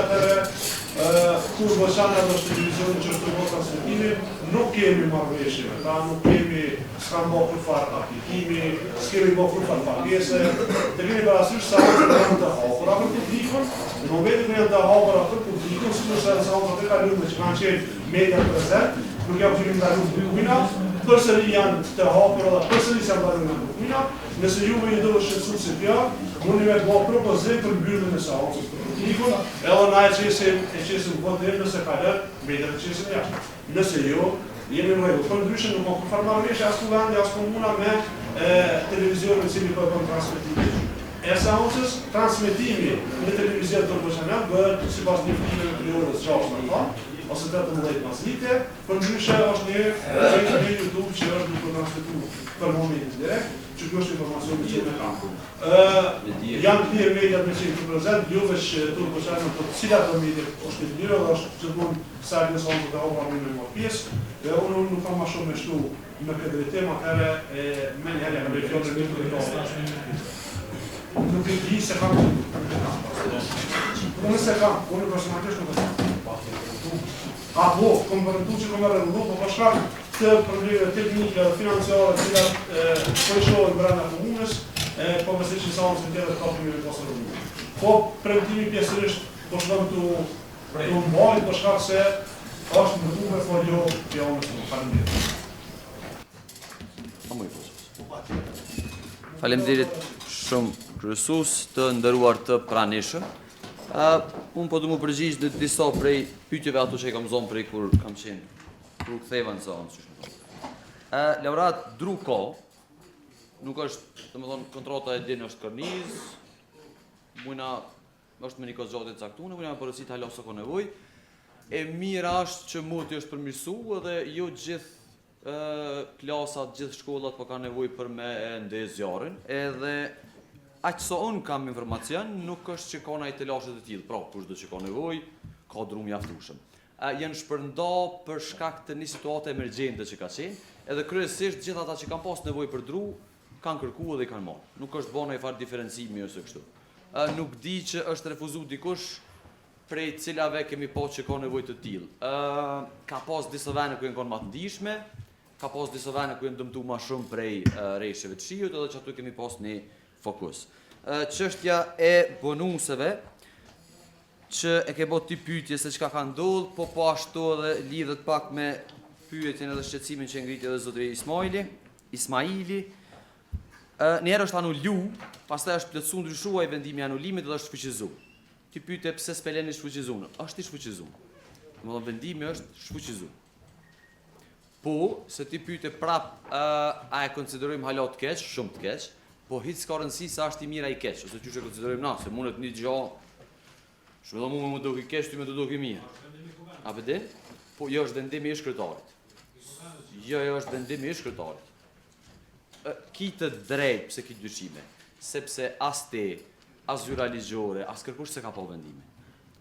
atëherë Turbo Channel është televizioni që është tu bo transmetimin, nuk kemi marrëveshje me ta, nuk kemi, s'kam bo kurrfarë aplikimi, s'kemi bo kurrfarë pagese, të keni parasysh seancat janë të hapura për publikun, në momentin kur janë të hapura për publikun, sikurse edhe seancat e kalume që kanë qenë media prezent, nuk jam kemi ndalu kërkujna, përsëri janë të hapura dhe përsëri s'janë ndalu kërkujna, Nëse juve ju duket shqetësuese kjo, mundi me bo propozim për mbylljen e seancës për publikun, edhe na e qesim e qesim votim nëse kalon, mediat e qesim jashtë. Nëse jo, jemi në rregull. Përndryshe nuk ka kurrfarë marrëveshje as Kuvendi as komuna me televizionin i cili po e bën transmetimin e seancës. Transmetimi në televizion Turbo Channel bëhet sipas njoftimeve prej orës 6 më thonë, ose 18 masdite. Përndryshe është një një YouTube që është duke transmetuar për momentin direkt, që ky është informacioni që ne kam. Ë janë të lirë mediat me qenë të prezent, jo veç Turbo Channel, por cilat do media është e lirë dhe është gjithmonë sa e seancë të hapura me marrë pjesë. Dhe unë unë nuk kam më shumë me shtu në këtë drejtim, atëherë e menjëherë ja kaloj fjalën e kryetarit. Nuk e di se kam, nuk e kam. Unë se kam, unë personalisht nuk e kam. A po, kom premtu që kom me rregullu, po për shkak të problemeve teknike dhe financiare të cilat po i shohim brenda komunës, e, po besoj që seancën tjetër ka kemi me pas rregullu. Po premtimi pjesërisht po shkon tu tu mbajt për shkak se është në rrugë, por jo jo anës tonë. Faleminderit. Faleminderit shumë kryesues të nderuar të pranishëm. Uh, unë po du m'u përgjigj në disa prej pyetjeve ato që i kam zonë prej kur kam qenë, kur u ktheva në seancë, qysh më thonë. Uh, Laurat, dru ka, nuk është, domethonë, kontrata e din është kornizë, mujna është me një kohëzgjatje të caktuar, mujna me porosit hala sa ka nevojë. E mira është që moti është përmirësu edhe jo gjithë klasat, gjithë shkollat po kanë nevojë për me e ndez zjarrin, edhe aq sa unë kam informacion, nuk është që ka naj telashe të tillë, pra kushdo që ka nevojë, ka dru mjaftueshëm. Janë shpërnda për shkak të një situate emergjente që ka qenë, edhe kryesisht gjithë ata që kanë pas nevojë për dru, kanë kërku edhe i kanë marrë. Nuk është bo naj farë diferencimi ose kështu. Nuk di që është refuzu dikush prej cilave kemi pa që ka nevojë të tillë. Ë ka pas disa vende ku janë konë ma të ndishme, ka pas disa vende ku janë dëmtu ma shumë prej reshjeve të shiut edhe që aty kemi pas një fokus. Ë çështja e bonuseve që e ke bo ti pyetje se çka ka ndodhur, po po ashtu edhe lidhet pak me pyetjen edhe shqetësimin që ngriti edhe zotëri Ismaili. Ismaili ë një herë është anulu, pastaj është plotësu ndryshuar ai vendimi i anulimit dhe është shfuqizu. Ti pyete pse s'pe leni shfuqizun. Është i shfuqizun. Domethënë vendimi është shfuqizu. Po, se ti pyete prap a e konsiderojmë hala të keq, shumë të keq, po hiç s'ka rëndësi se është i mirë a i keq, ose qysh e konsiderojmë na, se mundet një gjë Shumë dhe mu me m'u dok i keq, ty me t'u dok i mirë. A pe din? Po, jo është vendimi i ish-kryetarit. Jo, jo është vendimi i ish-kryetarit. Ki të drejtë pse ki dyshime, sepse as ti, as zyra ligjore, as kërkush s'e ka pa vendimin.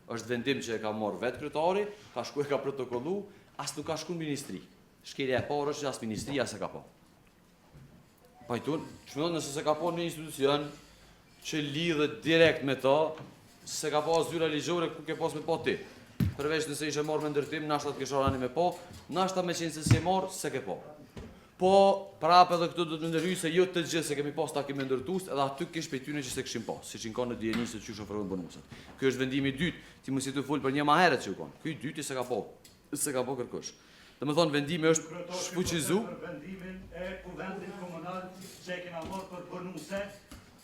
Është vendim që e ka marrë vetë kryetari, ka shku e ka protokollu, as nuk ka shku në ministri. Shkelja e parë është që as ministria s'e ka pa. Pajtun, që më nëse s'e ka pa një institucion që lidhet direkt me ta, s'e ka pa zyra ligjore ku ke pas me pa ti. Përveç nëse ishe marrë me ndërtim, nashta të kisha rani me pa, nashta me qenë se s'je marrë, s'e ke pa. Po, prapë edhe këtu do të ndërhyj se jo të gjithë se kemi pas takim me ndërtues, edhe aty kish prej tyne që s'e kishin pas, s'ishin kanë në dijeni se qysh ofrohen bonuset. Ky është vendimi i dytë, ti mos je tu fol për një ma herët që u kon. Ky i dyti s'e ka pa, s'e ka pa kërkush. Domethënë vendimi është shfuqizu. Për vendimin e Kuvendit Komunal që e kena marrë për bonuse,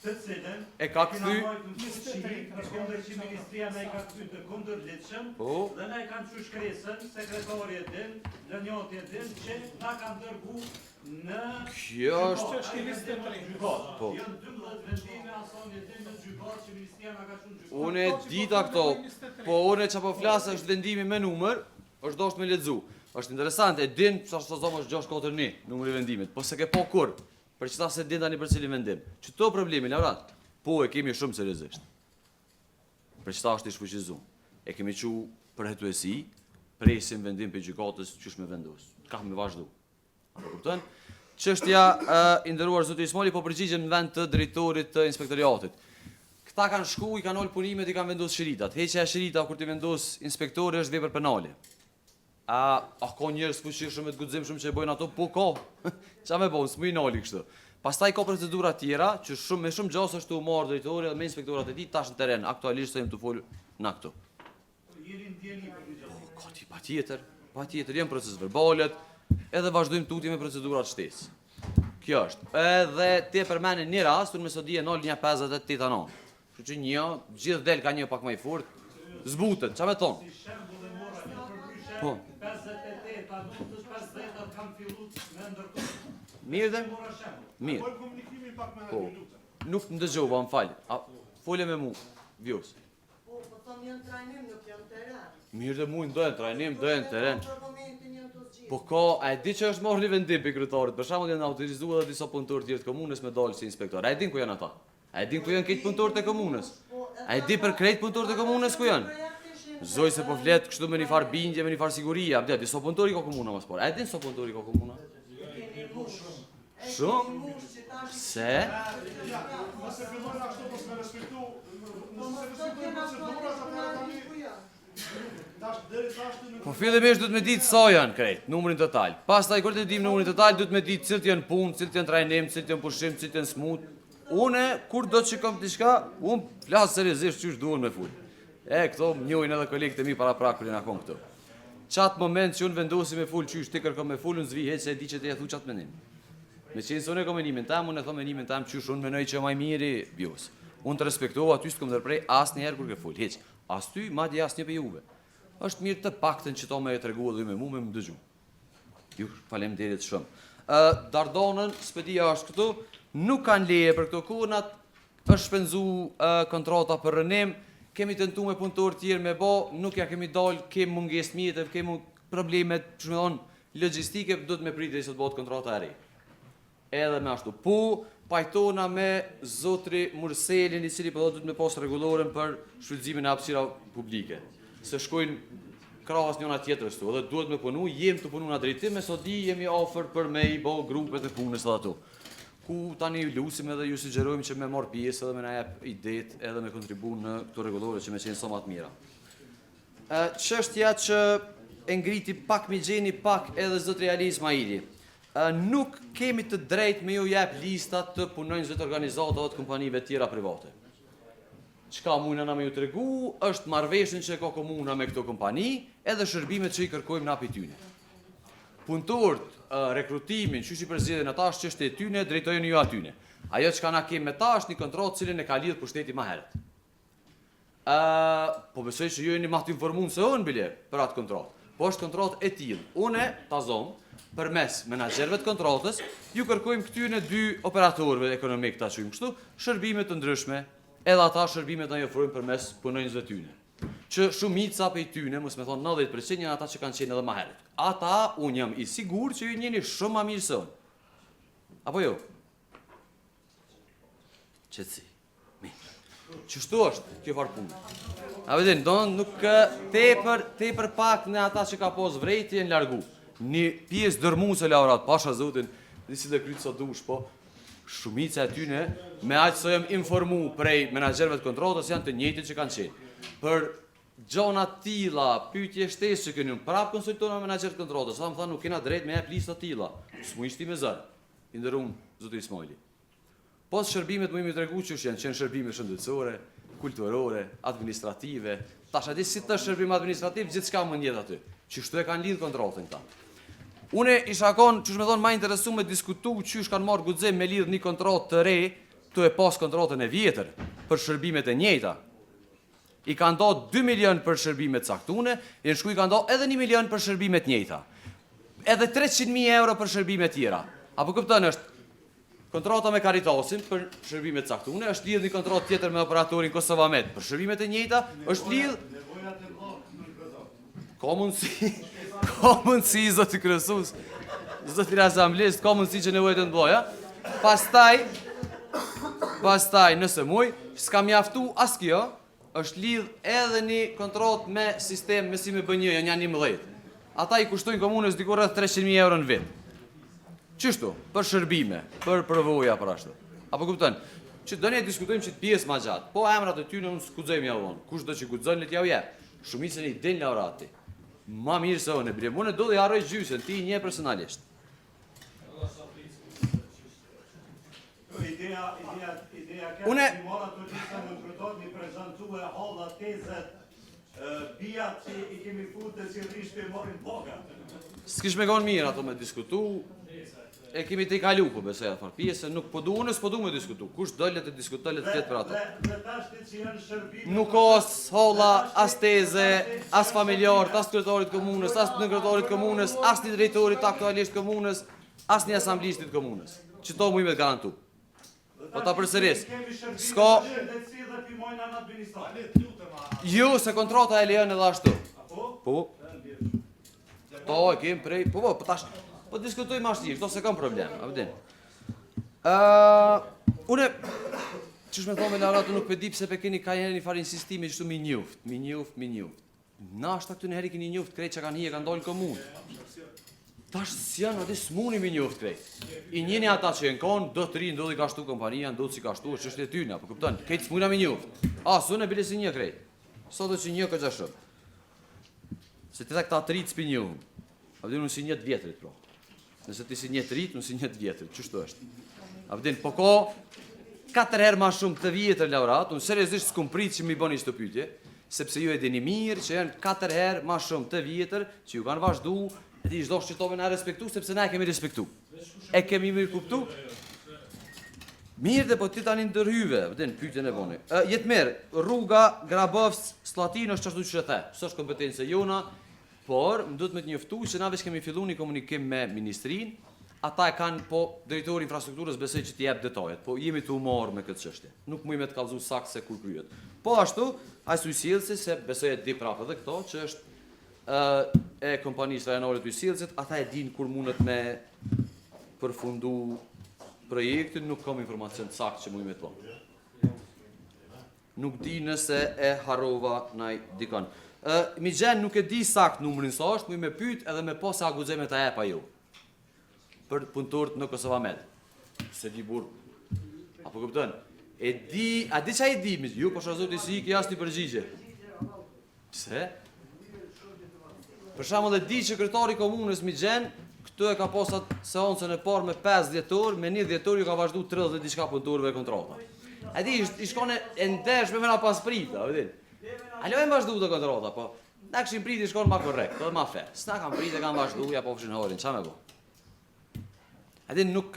të cilën e ka kthy përkundër që ministria na i ka kthy të kundërligjshëm po. dhe na i kanë çu shkresën, sekretari e din, Lënjati e din që na kanë dërgu në Kjo është gjykatë. Po. Janë 12 vendime ason e din në gjykatë që ministria na ka çu në gjykatë. Unë e dita këto, po unë që po flas është vendimi me numër, është dosht me lexu. Është interesant, e din, sa sa zomë është 641 numri i vendimit, po s'e ke po kur. Për qëta s'e din tani për cilin vendim. Qëto problemi, Laurat? Po, e kemi shumë seriozisht. Për qëta është i shfuqizu. E kemi qu për hetuesi, presim vendim për gjykatës qysh me vendos. Ka me vazhdu. A po kupton? Çështja i nderuar zoti Ismaili po përgjigjem në vend të drejtorit të inspektoriatit. Këta kanë shku, i kanë nalë punimet, i kanë vendos shiritat. Heqja e shiritave kur t'i vendos inspektori është vepër penale. A, a ka njerëz të fuqishëm e të guximshëm që e bojnë ato? Po ka. Ça me bo, s'muj nali kështu. Pastaj ka procedura tjera që shumë me shumë gjasë është tu u marrë drejtori dhe me inspektorat e tij tash në terren, aktualisht sa jemi tu fol na këtu. Jeni në dijeni për këtë gjë. Po, ka ti patjetër, patjetër janë procesverbalet, edhe vazhdojmë tutje me procedurat shtesë. Kjo është. Edhe ti e përmende një rast, unë me sa di e nal një 58 anon. Kështu që një, gjithë del ka një pak më i fort, zbutet, ça me thonë? Si shembull e mora një përndryshe, Po. 58 a 50 kanë fillu me ndërtu. Mirë dhe? Mora shembull. Mirë. Bëjmë komunikimin pak me Po. ju lutem. Nuk më dëgjova, më fal. A, fole me mu, Vjos. Po, po thom janë trajnim, nuk janë teren. Mirë dhe mujnë, dojnë trajnim, dojnë teren. Për momentin janë të zgjidhur. Po ka, a e di që është marrë një vendim për kryetarit? Për shembull janë autorizuar edhe disa punëtorë tjerë të komunës me dalë si inspektor. A e din ku janë ata? A e din ku janë krejt punëtorët e komunës? A e di për krejt punëtorët e komunës ku janë? Zoj se po flet kështu me një farë bindje, me një farë sigurie, a di, sa punëtori ka komuna mas parë. A e din sa punëtori ka komuna? Shumë? Pse? Ja, nëse fillojnë ashtu mos me respektu, nëse respektojnë procedurat, atëherë tani tash deri tash ti Po fillimisht duhet me ditë sa janë krejt, numrin total. Pastaj kur të dim numrin total, duhet me ditë cilët janë punë, cilët janë trajnim, cilët janë pushim, cilët janë smut. Une, kur do të shikoj diçka, unë flas seriozisht qysh duhen me fol. E, këto më njohin edhe kolegët e mi para prak kur janë akon këtu. Qatë moment që unë vendosi me fol qysh ti kërkon me fol, unë zvi heq se e di që ti e thu qatë mendim. Me qenë se unë e kam mendimin tem, unë e thom mendimin tem qysh unë menoj që ma i miri Vjos. Unë të respektova aty s'të kom ndërprej asnjëherë kur ke fol, hiç. As ty, madje asnjë për juve. Është mirë të paktën që to me e tregu edhe ju me mu me më dëgju. Ju faleminderit shumë. Ë Dardonën, s'pedia është këtu, nuk kanë leje për këto kohënat, është shpenzu ë, kontrata për rënim, kemi tentu me punëtor tjerë me bo, nuk ja kemi dal, kemi mungesë mjete, kemi probleme, që me thonë, logjistike, duhet me prit derisa të bëhet kontrata e re. Edhe me ashtu. Po, pajtona me zotri Murselin, i cili po thotë duhet me pas rregulloren për shfrytëzimin e hapësirave publike. Se shkojnë krahas njëna tjetrës tu, edhe duhet me punu, jem të punu në drejtim, me sa di jemi afër për me i bo grupet e punës edhe ato. Ku tani ju lusim edhe ju sugjerojmë që me marr pjesë edhe me na jep idet edhe me kontribu në këto rregullore që me qenë sa më të mira. Ë, Çështja që e ngriti pak Migjeni, pak edhe zotri Ali Ismaili. Ë, Nuk kemi të drejtë me ju jep lista të punonjësve të organizatave të kompanive tjera private. Çka mujna na me ju tregu është marrëveshjen që e ka komuna me këto kompani, edhe shërbimet që i kërkojmë na prej tyne. Punëtorët, ë, rekrutimin, qysh i përzgjedhin ata është çështje e tyne, drejtojeni ju atyne. Ajo çka na kemi me ta është një kontratë cilën e ka lidh pushteti më herët. Ë, po besoj që ju jeni më të informuar se unë bile për atë kontratë. Po është kontratë e tillë. Une, ta zom, përmes menaxherëve të kontratës, ju kërkojmë këtyre dy operatorëve ekonomik, ta quajmë kështu, shërbime të ndryshme, edhe ata shërbimet na i ofrojnë përmes punonjësve tyne. Që shumica prej tyne, mos me thonë 90% janë ata që kanë qenë edhe më herët. Ata, unë jam i sigurt që ju njeni shumë më mirë se unë. Apo jo? Qetësi. Mirë. Qështu është kjo farë punë? A vedin, do nuk ë, tepër, tepër pak në ata që ka pos vrejtje janë largu. Një pjesë dërmuese Laurat, pasha zotin, disi dhe krytë sa dush, po shumica e tyne, me aq sa jam informu prej menaxherëve të kontratës, janë të njëjtit që kanë qenë. Për gjona të tilla, pyetje shtesë që keni unë, prapë konsultohem me menaxherët të kontratës, ata më thanë nuk kena drejt me jep lista të tilla. S'mu ishti me zër. I nderuam zoti Ismaili. Po shërbimet më imi tregu që janë qenë shërbime shëndetësore, kulturore, administrative. Tash a di si të shërbim administrativ, gjithçka më njet aty. Qështu e kanë lidh kontratën këta. Une isha kon, qysh me thonë, ma interesu me diskutu qysh kanë marrë guxim me lidh një kontratë të re, tu e pas kontratën e vjetër për shërbimet e njëjta. I kanë do 2 milion për shërbime të caktune, janë shku i kanë do edhe 1 milion për shërbime të njëjta. Edhe 300.000 euro për shërbime tjera. Apo kupton është kontrata me Caritasin për shërbime të caktune, është lidh një kontratë tjetër me operatorin Kosovamed për shërbimet e njëjta, është lidh Nevojat e mëdha në kryetar. Ka mundësi, ka mundësi, zoti kryesues, zoti asamblist, ka mundësi që nevojat e mëdha. Pastaj, pastaj, nëse muj, s'ka mjaftu as kjo, është lidh edhe një kontratë me sistem me si me BNJ, janë janë 11. Ata i kushtojnë komunës diku rreth 300.000 euro në vit. Qështu, për shërbime, për përvoja, për ashtu. Apo kupton? Që doni e diskutojmë qit pjesë ma gjatë. Po emrat e tyne unë s'guxoj me jau dhonë. Kush do që guxon le t'jau jep. Shumicën i din Laurati. Ma mirë se unë, bile unë do dhe harroj gjysën, ti i njeh personalisht. Ideja, ideja, ideja ke Une- mi marrë ato lista në kryetar, mi prezantu e halla tezet, e, bijat që i kemi futë si rishtë e marrin paga. S'kish me konë mirë ato me diskutu, e kemi te kalu, po besoj atë farë pjesë, nuk po du, unë s'po du me diskutu. Kush do le të diskutoj, le të flet për ato. Dhe, dhe tashti që janë shërbime... Nuk ka as holla, as teze, as familjar, as kryetarit komunës, as nënkryetarit komunës, as një drejtorit aktualisht komunës, as një asamblistit komunës. Që to muj me të garantu. Po ta përsëris. S'ka Shëndetësi dhe pimojna në administratë. Jo, se kontrata e lejon edhe ashtu. Apo? Po. To e kem prej, po po, po tash po diskutojmë ashtu, këto se kam problem, a vëdin. Ë, unë qysh me thonë me Laurat, unë nuk pe di pse pe keni ka një farë insistimi kështu mi njoft, mi njoft, mi njoft. Na është këtu në herë i keni njoft krejt që kanë hi e kanë dalë në komunë. Tash s'janë aty s'muni mi njoft krejt. I njeni ata që janë kon, do të ri ndodhi ka shtu kompania, ndodhi si ka shtu, është çështje e tyne, apo kupton? Krejt s'muna mi njoft. As unë bile si një krejt. Sot do që një këgja shumë. Se ti tha këta të ritë s'pi njohëm. A vëdin unë si një të vjetrit, pra. Nëse ti si një të ritë, unë si një të vjetrit. Qështu është? A vëdin, po ka katër herë ma shumë të vjetër Laurat, unë seriozisht s'kum prit që mi bëni çdo pyetje, sepse ju e dini mirë që janë katër herë ma shumë të vjetër që ju kanë vazhdu, e di çdo që to me na respektu sepse na e kemi respektu. E kemi mirë kuptu. Mirë dhe po ti tani ndërhyve, vëdin, pyetjen e boni. Ë, Jetmir, rruga Grabovc Sllatin është ashtu që e the. S'është kompetencë jona, por më duhet me të njoftu që na veç kemi fillu një komunikim me ministrinë, ata e kanë po drejtori i infrastrukturës besoj që t'i jep detajet, po jemi të u marrë me këtë çështje. Nuk muj me të kallzu saktë se kur kryet. Po ashtu, ai ujësjellësi se besoj e di prapë edhe këto që është ë e kompanisë rajonale të ujësjellësit, ata e dinë kur mundet me përfundu projektin, nuk kam informacion të saktë që muj me të thonë. Nuk di nëse e harrova naj dikon. Ë, mi gjen nuk e di sakt numrin sa është, muj me pyet edhe me pa se a guxoj me ta jep ajo. Për punëtorët në Kosova Med. Se di burr. Apo kupton? E di, a di çka e di, mi? Ju po zoti si i ke asnjë përgjigje. Pse? Për shembull e di që kryetari i komunës Migjen, këtu e ka pas atë seancën e parë me 5 dhjetor, me 1 dhjetor ju ka vazhdu 30 e diçka punëtorëve kontrata. E di, i shkon e, e ndershme me na pas prita, e din. Alo e vazhdu të kontrata, po na kishim priti shkon ma korrekt, edhe ma fair. S'na kanë pritë e kanë vazhdu, ja po fshin horin, qa me bo? E din, nuk,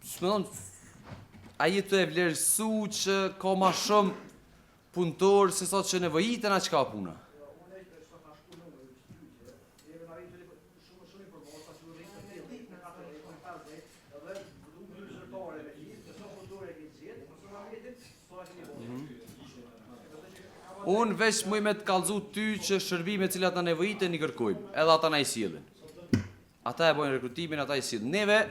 s'më thonë, a je të e vlerësu që ka ma shumë punëtor se sa që nevojiten a çka puna? Jo, unë e sot na shku numri në pyetje, jemi na rritë shumë shumë informata që u rritë në 30, në 40, në 50, edhe du mënyrë zyrtare me listë, se sa punëtorë e ke gjetë, mos na rritin, sa e keni bërë. Unë veç muj me të kallzu ty që shërbimet cilat na nevojiten i kërkojmë, edhe ata na i sjellin. Ata e bojnë rekrutimin, ata i sjellin. Neve,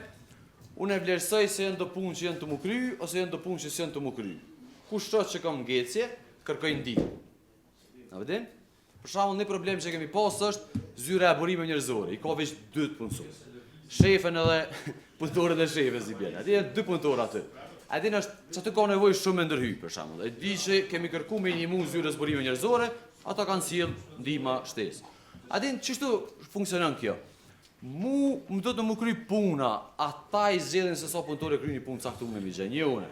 unë e vlerësoj se janë do punë që janë të mu kry, ose janë do punë që s'janë të mu kry. Kush shoh që kam ngecje, kërkoj ndihmë. A vëdin? Për shembull, një problem që kemi pas është zyra e burimeve njerëzore, i ka veç dy të punësuar. Shefën edhe punëtorët e shefës i bjen. Aty janë dy punëtorë aty. A din është që aty ka nevojë shumë me ndërhy për shembull. E di që kemi kërku me një mu zyrës burimeve njerëzore, ata kanë sjell ndihma shtesë. A din qështu funksionon kjo? Mu më do të më kry puna, ata i zgjedhin se sa punëtorë e kryjnë një punë caktuar me gjë, një unë.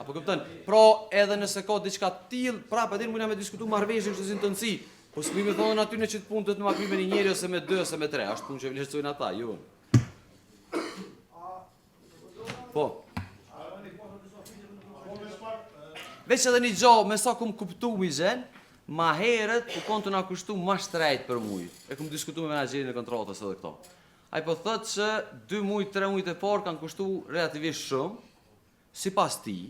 Apo kupton? Pra, edhe nëse ka diçka të tillë, prapë edhe mundna me diskutu marrëveshjen kështu si në tëndësi. Po s'muj me thonë aty në që të punë do të ma kry me një njeri ose me dy ose me tre, është punë që vlerësojnë ata, jo. unë. Po. Veç edhe një gjo, me sa kum kuptu mi gjen, ma herët u konë të na kushtu ma shtrejt për muj. E kum diskutu me menaxherin e kontratës edhe këto. Ai po thot që 2 muaj, 3 muajt e parë kanë kushtu relativisht shumë, sipas tij,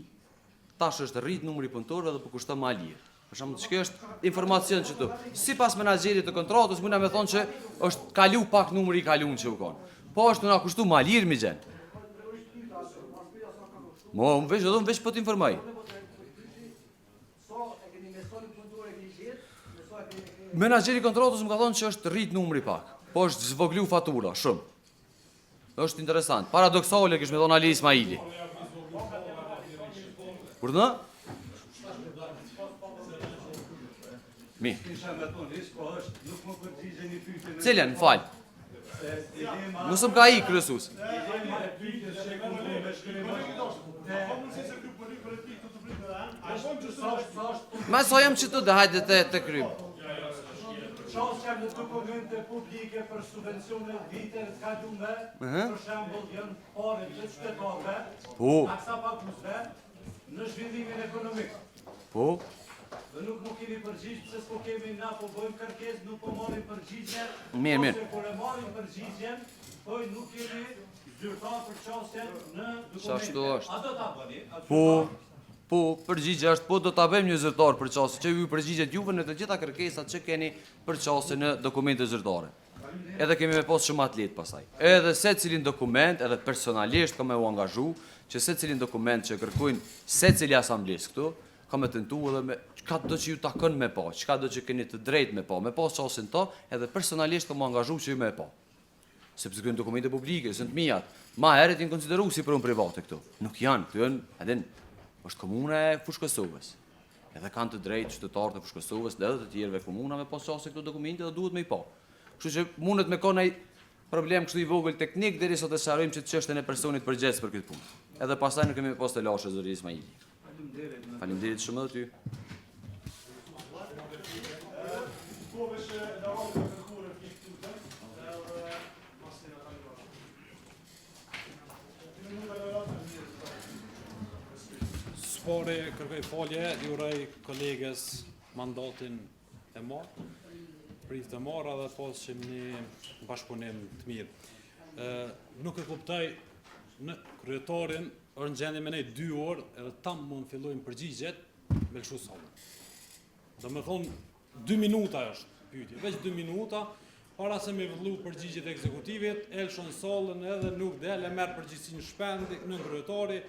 tash është rrit numri i punëtorëve dhe po kushton ma lirë. Për shembull, që kjo është informacion që tu. Sipas menaxherit të kontratës, mundna me thonë që është kalu pak numri i kalun që u konë. Po është na kushtu ma lirë mi gjen. Mo, unë veç, edhe unë veç po t'informoj. Sa e keni me sa një punëtor e keni gjetë, me sa e keni e keni Menaxheri i kontratës më ka thonë që është rrit numri pak, po është zvoglu fatura, shumë. Është interesant. Paradoksale kish me thonë Ali Ismaili. Urdhëro? Mi. Kisha me thonë, hiç po është, nuk më përgjigje një pyetje. Cilën, më fal. Mos më ka i kryesues. Dilema e pyetjes që kam bërë me shkrim është Ma sa jam që të dhe hajde të, të krymë. Qasja në dokumente publike për subvencione viteve të kalume, për shembull janë pare të qytetarëve, Po. taksapaguesve në zhvillimin ekonomik. Po. Dhe nuk më keni përgjigj pse s'po kemi na po bëjmë kërkesë, nuk po marrim përgjigje. Mirë, mirë. Ose kur e marrim përgjigjen, po nuk kemi zyrtar për qasjen në dokumente. Qashtu është. A do ta bëni? A Po, po, përgjigja është po do ta bëjmë një zyrtar për qasje, që ju përgjigjet juve në të gjitha kërkesat që keni për qasje në dokumente zyrtare. Edhe kemi me pas shumë atlet pasaj. Edhe secilin dokument, edhe personalisht kam me u angazhu, që secilin dokument që kërkojnë secili asamblist këtu, kam me tentu edhe me çka do që ju takon me pa, çka do që keni të drejtë me pa, me pas qasjen to, edhe personalisht kam u angazhu që ju me e pa. Sepse këto janë dokumente publike, janë të mijat. Ma herët janë konsideruar si pronë private këto. Nuk janë, këto janë, edhe është komuna e Fushë Kosovës. Edhe kanë të drejtë qytetarët e Fushë Kosovës dhe edhe të tjerëve komuna me pas qasje këto dokumente dhe duhet me i pa. Kështu që mundet me kanë ai problem kështu i vogël teknik derisa të sqarojmë që çështjen e personit përgjegjës për këtë punë. Edhe pastaj nuk kemi me pas të lashë zoti Ismaili. Faleminderit. Faleminderit shumë edhe ty. Po veç Laurani ka kërkuar replikë tutje, edhe mas ne tani vazhdo. Dy minuta Lauran. Spori kërkoj falje, i uroj kolegës mandatin e marrë, prift të marrë edhe pas që një bashkëpunim të mirë. Ë, nuk e kuptoj në kryetarin është në gjendje me nej 2 orë edhe tam mund fillojnë përgjigjet me lëshu sallën. Do me thonë, 2 minuta është pyetje, veç 2 minuta, para se me vëllu përgjigjet e ekzekutivit, e lëshon sallën edhe nuk del e merr përgjegjësinë shpendi në kryetari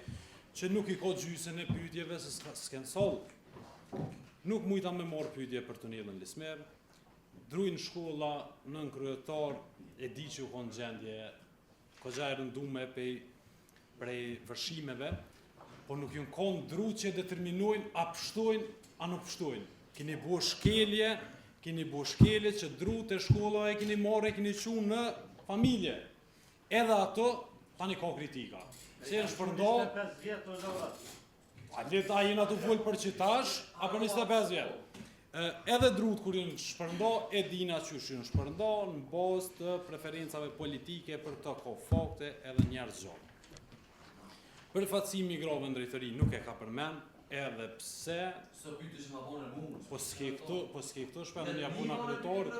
që nuk i ka gjysën e pyetjeve se s'ka- s'ken sallë. Nuk mujta me marrë pyetje për tunelën Lismer, drujnë shkolla nën kryetar e di që u konë gjendje kogja e rëndume pej, prej vërshimeve, po nuk junë konë dru që determinojnë a pështojnë a nuk pështojnë. Keni bo shkelje, keni bo shkelje që drutë e shkollave e keni marrë e keni qu në familje. Edhe ato tani ka kritika. Se janë shpërndo, 25 vjet o Laura. A le ta jena të folë për qitash, apo 25 vjetë? Edhe drut kur janë shpërndo, e dina qysh janë shpërndo në bazë të preferencave politike për këto ka fakte edhe njerëz gjallë. Përfaqësimi i grave në drejtori nuk e ka përmend, edhe pse Së pyetje që ma bonën mua. po s'ke këtu, po s'ke këtu shpendën ja puna kryetorit.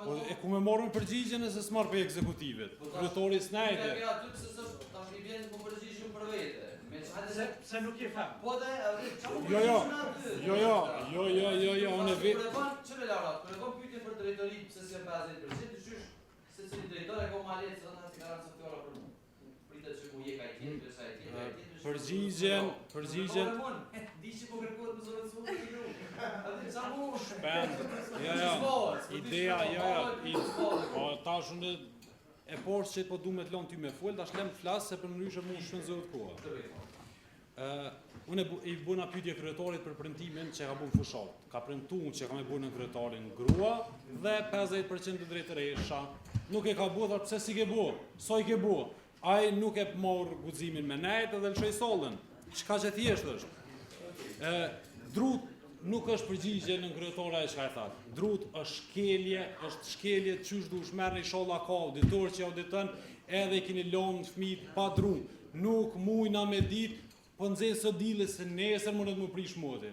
Po e ku me marrë me përgjigje nëse s'marr prej ekzekutivit? Kryetari s'nejte. Ja aty pse s'është tash i vjen po përgjigjëm për vete. Me hajde Pse pse nuk i them? Po dhe, edhe çfarë po Jo, jo. përgjigjem aty? Jo, jo, jo, jo, jo, jo, unë e vi Kur e bën çfarë Laura, kur e bën pyetjen për drejtori pse s'janë 50%, dysh se cili drejtor e ka më lehtë se ata si kanë së për mua. Pritet që mu je ka i tjetër, sa i tjetër, ai tjetër. Përgjigjen, përgjigjen, Di që po kërkohet më zëvendësu për ju. Atë çfarë mu? Shpend, jo, jo, ideja, jo, jo, i, po tash unë e poshtë që po du me të lonë ty me fol, tash lem të flas se për ndryshe mu shpenzohet koha. Ë, unë e bu, i buna pyetje kryetarit për premtimin që ka bën fushat. Ka premtuar që ka me bu në kryetarin grua dhe 50% të drejtoresha. Nuk e ka bu, tha pse si ke bu? Sa i ke bu? Ai nuk e mor guximin me nejt edhe lëshoi sallën. Çka që thjesht është. Ë, drut nuk është përgjigje në kryetore ajo çka e tha. Drut është shkelje, është shkelje qysh dush merrni inshallah ka auditor që auditon edhe i keni lënë fëmijët pa dru. Nuk mujna me dit, po nxen sot dile se nesër mundet më prish moti.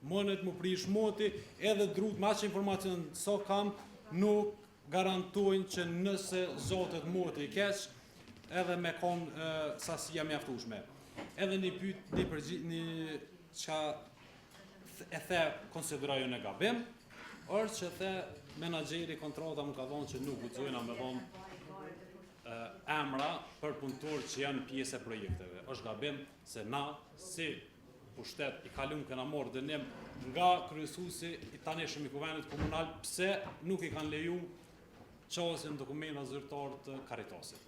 Mundet më prish moti, edhe drut me aq informacion sa kam, nuk garantojnë që nëse zotet moti i keq, edhe me kon e, sasia mjaftueshme. Edhe një pyet, një përgjigj, një çka e the konsideroj unë gabim, është që the menaxheri kontrata më ka thonë që nuk guxojna me dhonë e, emra për punëtorë që janë pjesë e projekteve. Është gabim se na si pushtet i kalum këna marrë dënim nga kryesuesi i tanishëm i kuvendit komunal pse nuk i kanë leju qasjen dokumenta zyrtar të Caritasit.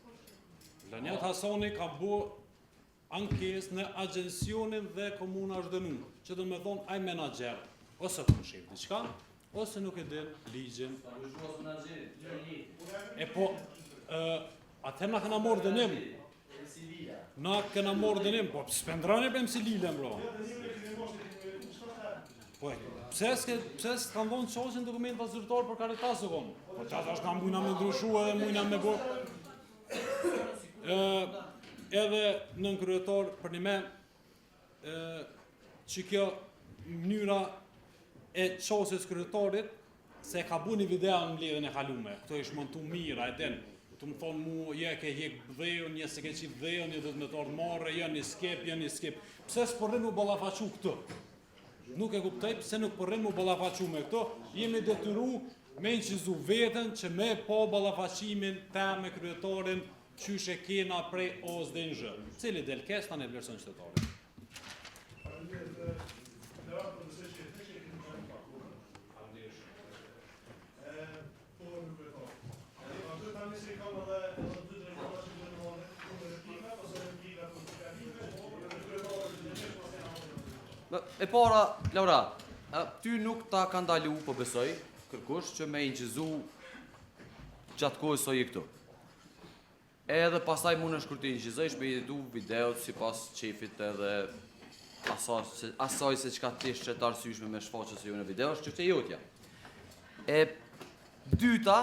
Vlonjat Hasani ka bo. ankesë në agjencionin dhe komuna është dënu. Që do me thonë, ai menaxher, ose ka mshef diçka, ose nuk e din ligjin. E po, ë, atëherë na kena marrë dënim. Na kena marrë dënim, po s'pe ndroni për MC Lilën, bro. Po, pse s'ke, pse s'kan dhonë qasjen dokumenta zyrtar për Caritas u konë? Po që tash na mujna me ndryshu edhe mujna me bo. Ë, edhe nënkryetar për një me, ë, që kjo mënyra e qasjes kryetarit, se e ka bu një video në mbledhjen e kalume, këto ish montu mirë, a e din, tu më thonë mu, je ke hjek dheun, je se ke qitë dheun, je do të me të ardhë marre, jo një skip, jo një skip. Pse s'po rrin mu ballafaqu këtu? Nuk e kuptoj pse nuk po rrin mu ballafaqu me këto, jemi detyru me inqizu veten që me pa ballafaqimin ta me kryetarin qysh e kena prej A-s deri në Zh. Cili del keq tani e vlerëson qytetari. Faleminderit, Leonard, po besoj që e që e kemi bërë pak kohë. E, po në kryetar. Aty tani se i kam edhe edhe dy drejtora që duhet të marrin punë replika ose replika për fjalime, po edhe kryetarët e gjithë pastaj na marrin. E para, Laura, ty nuk ta ka ndalu, po besoj, kërkush që me inqizu gjatë kohës sa je këtu. Edhe pastaj mundesh kur të inqizojsh me editu videot sipas qefit edhe asaj se, asaj se çka ti sheh të arsyeshme me shfaqë ose jo në video, është çështje jotja. E dyta,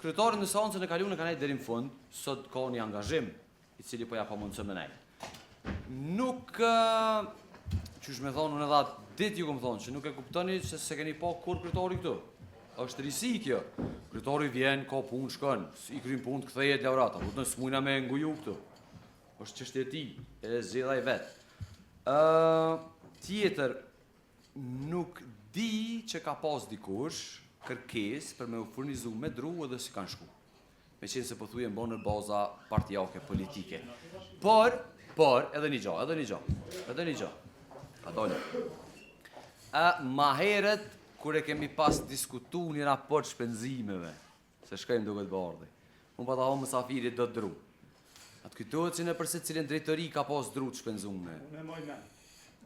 kryetari në seancën e kaluar ka nejt deri në fund, sot ka një angazhim i cili po ja pamundëson me nejt. Nuk qysh me thonë, unë edhe atë ditë ju kom thonë, që nuk e kuptoni se se keni pa kur kryetari këtu. Është risi kjo. Kryetari vjen, ka punë, shkon, i kryn punë, kthehet Laurata, kupton, s'mujna me nguju këtu. Është çështje e tij, e zgjedh ai vet. Ë, tjetër, nuk di që ka pas dikush kërkesë për me u furnizu me dru edhe si kanë shku. Me qenë se po thuje mbo në baza partijake politike. Por, por, edhe një gjo, edhe një gjo, edhe një gjo. Ka dole. A, ma herët, kur e kemi pas diskutu një raport shpenzimeve, se shkojmë duket bardhi. Unë pa ta ho mësafirit do dru. A të kujtohet që në për secilën drejtori ka pas dru të shpenzume? Unë e moj men.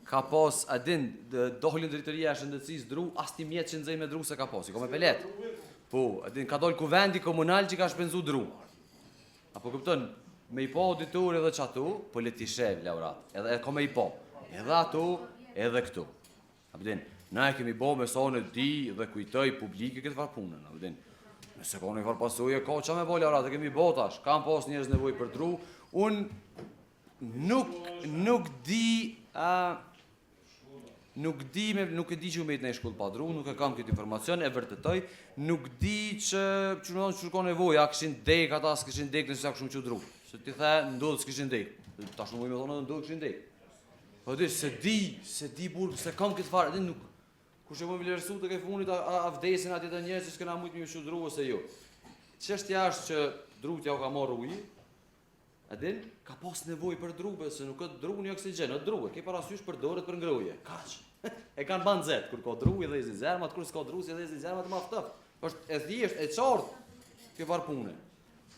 Ka pas, a din, dolën drejtoria e shëndetësisë dru, asnjë mjet që nxej me dru se ka pas, i ka me pelet. Po, a din, ka dol kuvendi komunal që ka shpenzu dru. A po kupton, me i pa auditori edhe që ato, po le t'i sheh, Laurat, edhe e ka me i pa. Edhe ato, edhe këtu. A po din, na e kemi bo me sa unë di dhe kujtoj publike këtë farë punën, a po din. Nëse ka një farë pasoje, ka qa me bo, Laurat, e kemi bo tash, kam pas njerëz nevojë për dru, unë nuk, nuk di, a, nuk di, me, nuk e di që u met në shkollë pa dru, nuk e kam këtë informacion, e vërtetoj, nuk di që, që më thonë, që ka nevojë, a kishin dek ata, s'kishin dek, nëse sa kështu që dru. Se ti the, ndodh s'kishin dek. Tash nuk më thonë edhe ndodh kishin dek. Po di, se di, se di burr, se kam këtë farë, di nuk kush e më vlerësu të ke funit, a, a, a vdesin atje të njerëz që s'kena mujt me ju çu dru ose jo. Çështja është që drut ja u ka marrë uji, A din, ka pas nevojë për dru, be, se nuk është dru një oksigjen, është dru, e ke parasysh përdoret për ngrohje. Kaq. e kanë ban nxehtë, kur ka dru i dhezin zermat, kur s'ka dru si dhezin zermat ma ftoft. Është e thjeshtë, e qartë kjo farë pune.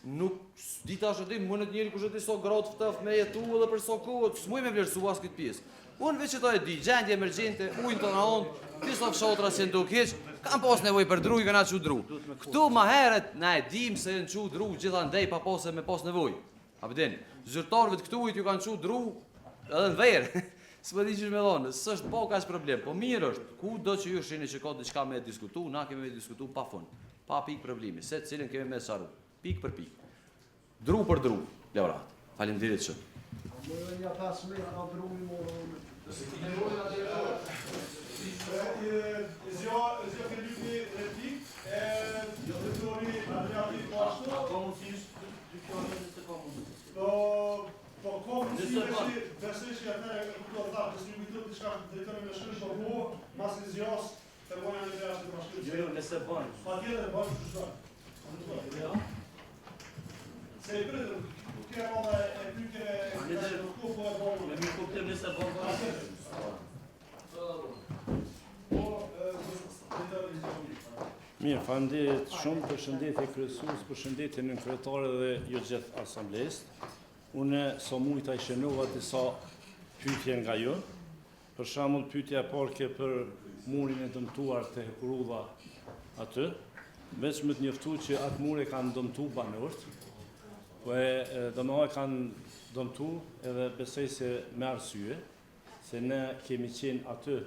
Nuk di tash e di, mundet njeri kush e di sa gradë ftoft me jetu edhe për sa kohë, s'muj me vlerësu as këtë pjesë. Unë veç qëta e di, gjendje emergjente, ujë në të anë, disa fshatra si nduk hiç, kanë pas nevojë për dru, i kanë çu dru. Këtu ma herët na e dim se janë çu dru gjithandej pa pasë me pas nevojë. A po din, zyrtarëve të këtuit ju kanë çu dru edhe në verë. S'po di qysh me thonë, s'është po kaq problem, po mirë është, ku do që ju shihni që ka diçka me diskutu, na kemi me diskutu pa fund, pa pikë problemi, se cilën kemi me saru, pikë për pikë. Dru për dru, Laurat. Faleminderit shumë. Më edhe një 5 metra dru i morë unë. Zjo, zjo Filipi replik, e drejtori Adriati po ashtu. A ka mundësi dy fjalë nëse ka mundësi? Po, po ka mundësi besoj, besoj që atëherë e kuptoj tha, nëse ju kujtohet diçka drejtori me shkrim, po po, mas i zjas të bëjnë një jashtë bashkë. Jo, jo, nëse bën. Patjetër bën ç'do. Jo. Se i pritëm, nuk e radha e pyetjeve e këtu po e bëjmë. Me mirë kuptim nëse bën. Po, drejtori Zjoni. Mirë, faleminderit shumë, përshëndetje kryesues, përshëndetje nënkryetare dhe ju gjithë asambleist. Unë sa mujta i shënova disa pyetje nga ju. Për shembull, pyetja e parë ke për murin e dëmtuar te hekurudha aty. Veç me të njoftu që atë mur e kanë dëmtu banorët, po e domethënë e kanë dëmtu edhe besoj se me arsye, se ne kemi qenë aty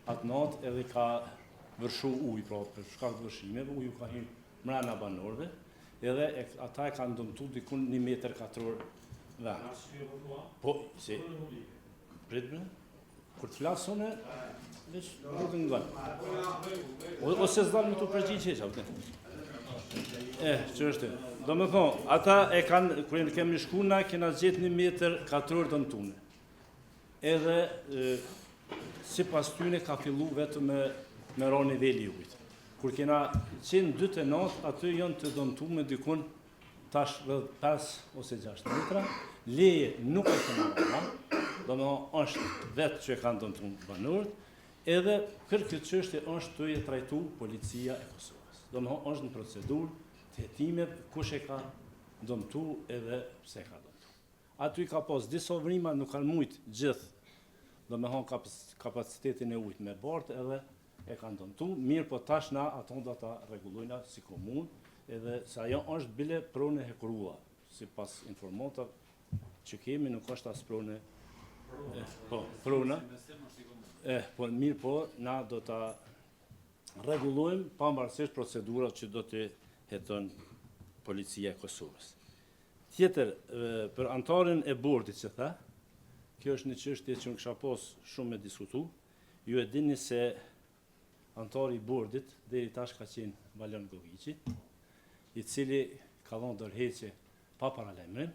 atë natë edhe ka vërshu ujë, pra për shkak të vërshimeve, uji ka hyrë mrena banorëve, edhe e, ata e kanë dëmtu dikun një metër katror vend. Po, si? Prit bre? Kur të flas unë, veç nuk të ngon. Ose s'dal me t'u përgjigj hiç, apo. Eh, që është? Do me thonë, ata e kanë, kur e kemi shku na, kena gjetë një metër katror dëmtune. Edhe, e, sipas tyne, ka fillu vetëm me, me ra niveli i ujit. Kur kena qenë dy të natë, aty janë të dëmtume dikun tash rreth 5 ose 6 metra, leje nuk e kena marrë, do me thonë është vetë që e kanë dëmtu banorët, edhe për këtë çështje është tu e trajtu policia e Kosovës. Do me thonë është në procedurë të hetimeve kush e ka dëmtu edhe pse e ka dëmtu. Aty ka pas disa vrima, nuk kanë mujt gjithë, do me thonë kapacitetin e ujit me bartë edhe e kanë dëmtu, mirë po tash na ato do ta rregullojna si komunë, edhe se ajo është bile pronë e hekurudha, sipas informatave që kemi nuk është as pronë e, po, prona, e, po, mirë po, na do ta rregullojmë pavarësisht procedurat që do të heton policia e Kosovës. Tjetër, për anëtarin e bordit që tha, kjo është një çështje që unë kisha pas shumë me diskutu. Ju e dini se anëtari i bordit deri tash ka qenë Valon Gogiqi, i cili ka dhënë dorëheqje pa paralajmërim,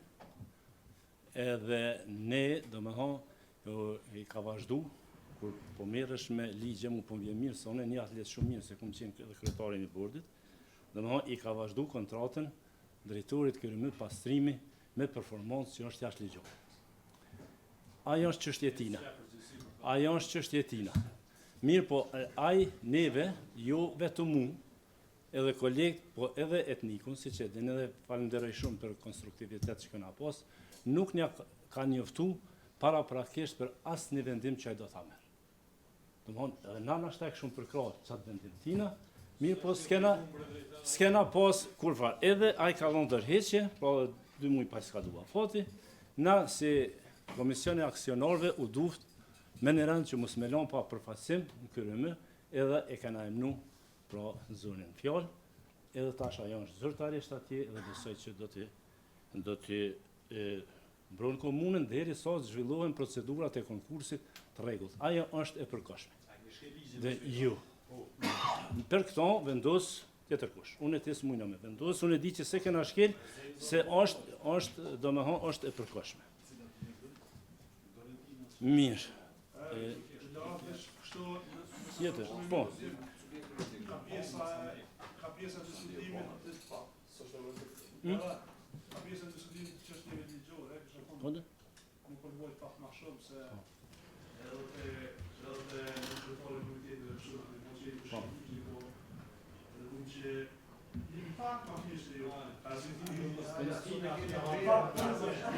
edhe ne, do me thonë, i ka vazhdu, kur po merresh me ligje, mu po më vjen mirë, se unë e njoh atë shumë mirë, se kom qenë edhe kryetarin e bordit, do me thonë, i ka vazhdu kontratën drejtorit KRM pastrimi me performancë që është jashtë ligjore. Ajo është çështje e tina. Ajo është çështje e tina. Mirë po, ai neve, jo vetëm mu, edhe kolegët, po edhe etnikun, siç e din, edhe falënderoj shumë për konstruktivitet që kena pas, nuk na ka njoftu paraprakisht për asnjë vendim që ai do ta merr. Domthon, edhe na nashta e kishum përkrah qat vendim tina, mirë po s'kena, s'kena pas kurrfar. Edhe ai ka dhënë dorëheqje, pra edhe dy muaj pa skadu afati, na si komisioni aksionorëve u duft me një rend që mos me lon pa përfaqësim në KRM, edhe e kena emnu pra zonjën në fjalë, edhe tash ajo është zyrtarisht atje dhe besoj që do të do të mbron komunën deri sa të zhvillohen procedurat e konkursit të rregullt. Ajo është e përkohshme. Dhe ju. Për këto vendos tjetër kush. Unë e ti s'mujna me vendos, unë e di që se kena shkel, se është, është, do me thonë, është e përkohshme. Mirë. E, tjetër, po. Ka pjesa, ka pjesa diskutimit, Hmm? Ka pjesa e diskutimit të çështjeve ligjore, kisha thonë. Po. Më përvojë pak më shumë se po. edhe te edhe te nënkryetari i komitetit të kështu në po që i po. po edhe unë që jemi pak më mirë se ju.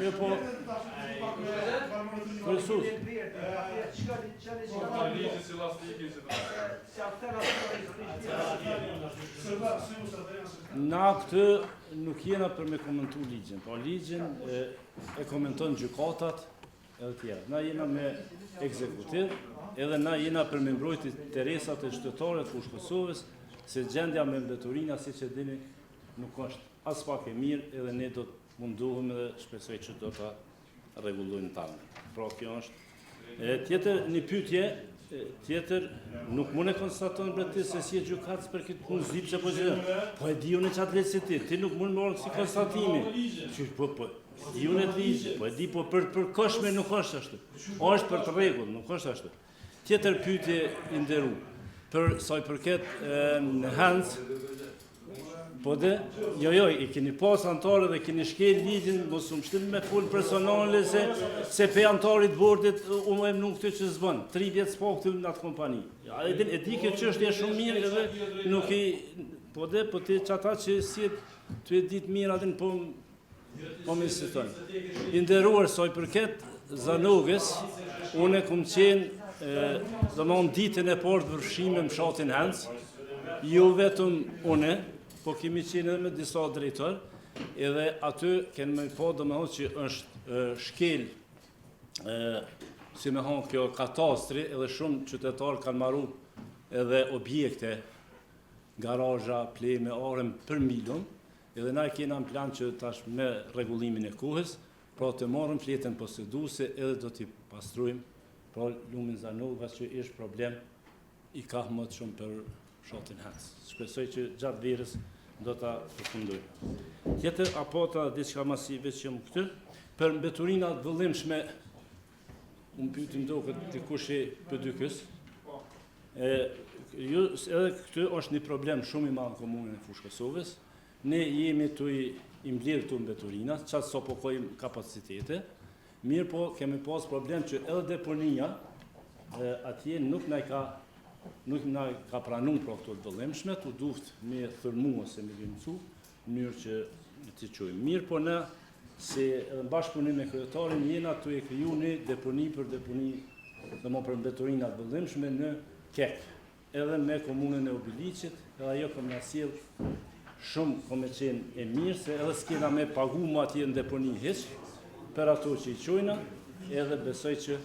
Jo po. Kryesues. Na këtë nuk jena për me komentu ligjin, po ligjin e, e komenton gjykatat edhe tjera. Na jena me ekzekutiv, edhe na jena për me mbrojt interesat e qytetarëve të Fushë Kosovës, se gjendja me mbeturina, siç e dini, nuk është as pak e mirë, edhe ne do të mundohemi dhe shpresoj që do ta rregullojmë tani. Pra kjo është e tjetër një pyetje tjetër nuk mund e konstaton bre ti se si e gjykatës për këtë punë s'di pse po gjë. Po e di unë çat letë si ti, ti nuk mund me ardhë si konstatimi. Që po po di unë të ligje, po e di po për përkohshme nuk është ashtu. Është për të rregull, nuk është ashtu. Tjetër pyetje i nderu. Për sa i përket e, në Hans, Po de, jo jo, i keni pas anëtarë dhe keni shkel ligjin, mos u mshtim me fol personale se se pe anëtarit bordit u më emnu këtë që s'bën. 3 vjet s'po këtu në atë kompani. Ja, e din, e di kjo çështje shumë mirë edhe nuk i po de, po ti çata që si ty e ditë mirë atë po. Po më insiston. I nderuar sa i përket Zanogës, unë kum qenë, domethënë ditën e parë të vërshimit në fshatin Henc, jo vetëm unë, po kemi qenë edhe me disa drejtor, edhe aty kemi me pa domethënë që është shkel si me thonë kjo katastri edhe shumë qytetarë kanë maru edhe objekte, garazha, pleme, arem përmi lum, Edhe na e kena në plan që tash me rregullimin e kohës, pra të marrim fletën poseduese edhe do t'i pastrojmë pra lumin Zanoga që ish problem i kahmotshëm për fshatin Henc. Shpresoj që gjatë verës do ta përfundojmë. Tjetër, a po ta diçka masive që jam këty, për mbeturina të vëllimshme, unë pyeti më duket dikush i PDK-s, E, ju, edhe këty është një problem shumë i madh në komunën e Fushë Kosovës. Ne jemi tu i, i mbledh këtu mbeturina, qaq sa po kojmë kapacitete. Mirë po, kemi pas problem që edhe deponia e, atje nuk na ka nuk na ka pranu pra këto të vëllimshme, tu duft me thërmu ose me grimcu, në mënyrë që t'i qojmë. Mirë po ne, si edhe në bashkëpunim me kryetarin, jena tu e kriju një deponi për deponi domethënë për mbeturina të vëllimshme në Kek, edhe me komunën e Obiliqit, edhe ajo ka me na sjell shumë ka me qenë e mirë, se edhe s'kena me pagu më atje në deponi hiç, për ato që i qojna, edhe besoj që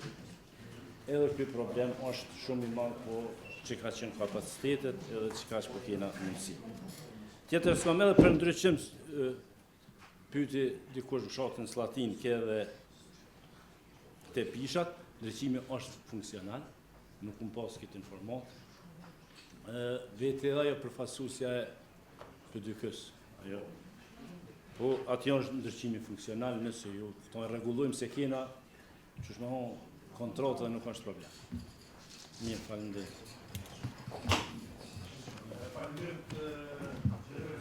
edhe ky problem është shumë i madh, po që ka qenë kapacitetet edhe që ka që po kena mundësi. Tjetër, s'kam edhe për ndriçim, Pyti dikush në fshatin Sllatinë ke edhe te pishat, ndriçimi është funksional, nuk kum pas këtë informatë. Veti edhe ajo përfaqësuesja e PDK-s, ajo. Po aty është ndriçimi funksional, nëse ju këto e rregullojmë se kena Qysh me thonë, kontratë dhe nuk është problem. Mirë, faleminderit. Faleminderit,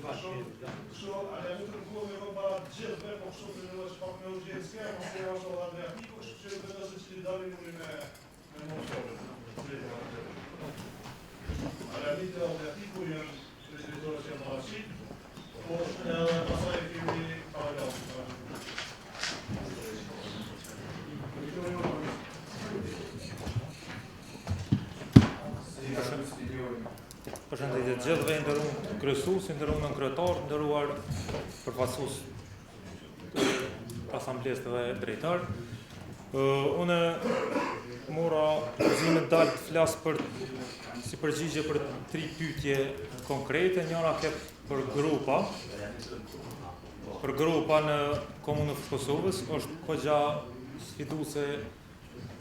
Kështu, a jam të rëguar me kom para të gjithëve, po kështu të një që pak me urgjencë, po kështu është edhe Adriatiku, kështu që vendos se cili dali muri me me motorin. Arianit dhe Adriatiku janë drejtorët që janë paraqit, po edhe pastaj kemi paragrafin. Përshëndetje të gjithëve, i nderuar kryesues, i nderuar nënkryetar, nderuar përfaqësues të asamblesë dhe drejtor. Unë mora guximin të dal të flas për si përgjigje për tri pyetje konkrete, njëra ke për gropa, Për gropa në Komunën e Fushë Kosovës është kogja sfiduese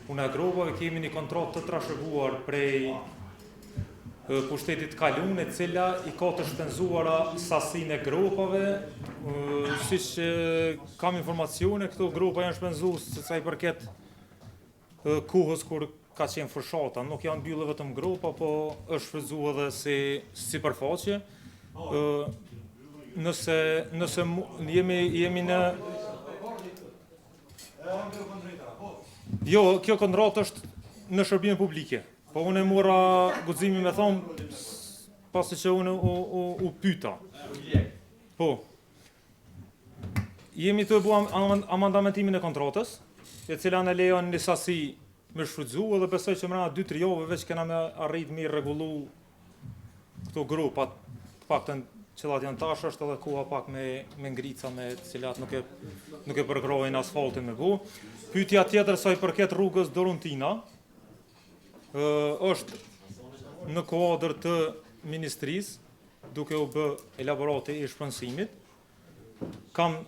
puna e gropave, kemi një kontratë të trashëguar prej pushtetit të kalun, e cila i ka të shpenzuara sasinë e gropave, siç kam informacione, këto gropa janë shpenzu se sa i përket kohës kur ka qenë fushata, nuk janë mbyllë vetëm gropa, po është shfrytëzu edhe si sipërfaqe. Nëse nëse jemi jemi në Jo, kjo kontratë është në shërbime publike. Po unë e mora guximin me thonë pasi që unë u, u, u pyta. Po. Jemi tu e bo amandamentimin e kontratës, e cila na lejon një sasi me shfrytëzu edhe besoj që mrena 2-3 javë veç kena me arrit me rregullu këto gropat, të paktën cilat janë tash është edhe koha pak me me ngrica me të cilat nuk e nuk e përkrahin asfaltin me bo. Pyetja tjetër sa i përket rrugës Doruntina, ë është në kuadër të ministrisë, duke u bë elaborati i shpronësimit. Kam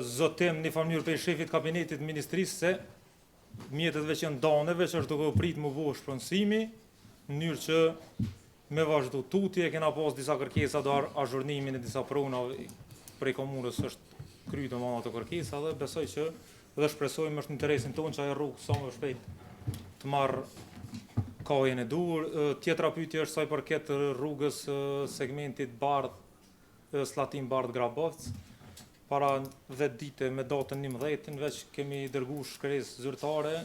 zotim një farë mënyrë prej shefit kabinetit të ministrisë se mjetet veç janë dane, veç është duke u prit mu bo shpronësimi, në mënyrë që me vazhdu tutje, kena pas disa kërkesa do azhurnimin e disa pronave prej komunës është kry domethënë ato kërkesa dhe besoj që dhe shpresojmë është në interesin tonë që ajo rrugë sa më shpejt të marrë kahjen e duhur. Tjetra pyetje është sa i përket rrugës segmentit Bardh Sllatinë Bardh Grabovc. Para 10 dite me datën 11 veç kemi dërgu shkresë zyrtare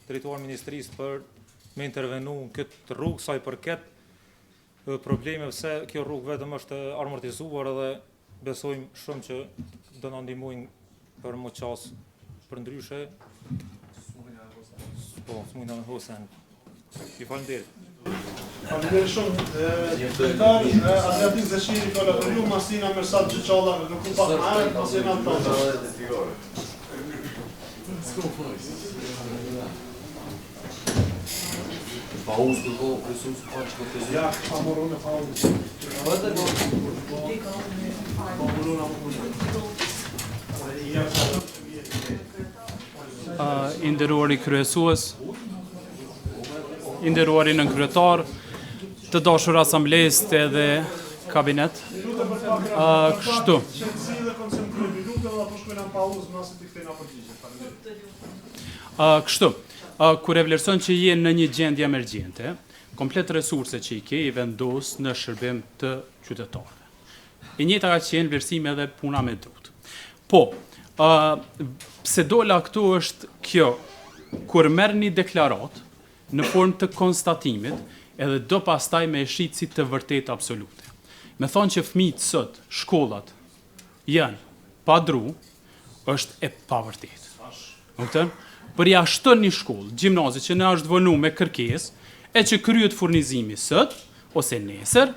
drejtuar ministrisë për me intervenu në këtë rrugë sa i përket problemeve se kjo rrugë vetëm është amortizuar edhe besojmë shumë që do na ndihmojnë. për m'u qasë përndryshe, po, s'mujna me hosen. Ju faleminderit. Faleminderit shumë. Drejtor, Adriatik Zeqiri fjala për ju, masina Mersat Gjyqalla me kërku pak më herët, masina të thotë. Pauzë kërko, kryesues, pa që po të Ja, pa morën e pauzë. Po edhe po. Pa morën e pauzë. Ja, I nderuari kryesues, i nderuari nënkryetar, të dashur asambleistë edhe kabinet. Uh, kështu. Qetësi dhe koncentrim, ju lutem dhe po shkojna në pauzë masi t'i kthejna përgjigje. Faleminderit. Uh, kështu. Uh, kur e vlerëson që je në një gjendje emergjente, komplet resurset që i ke i vendos në shërbim të qytetarëve. E njëjta ka qenë vlerësimi edhe puna me drut. Po, ë pse dola këtu është kjo, kur merr një deklaratë në formë të konstatimit, edhe do pastaj me e shit si të vërtetë absolute. Me thonë që fëmijët sot, shkollat janë pa dru, është e pavërtetë. Kupton? Përjashto një shkollë, gjimnazi që na është vonu me kërkesë, e që kryet furnizimi sot ose nesër,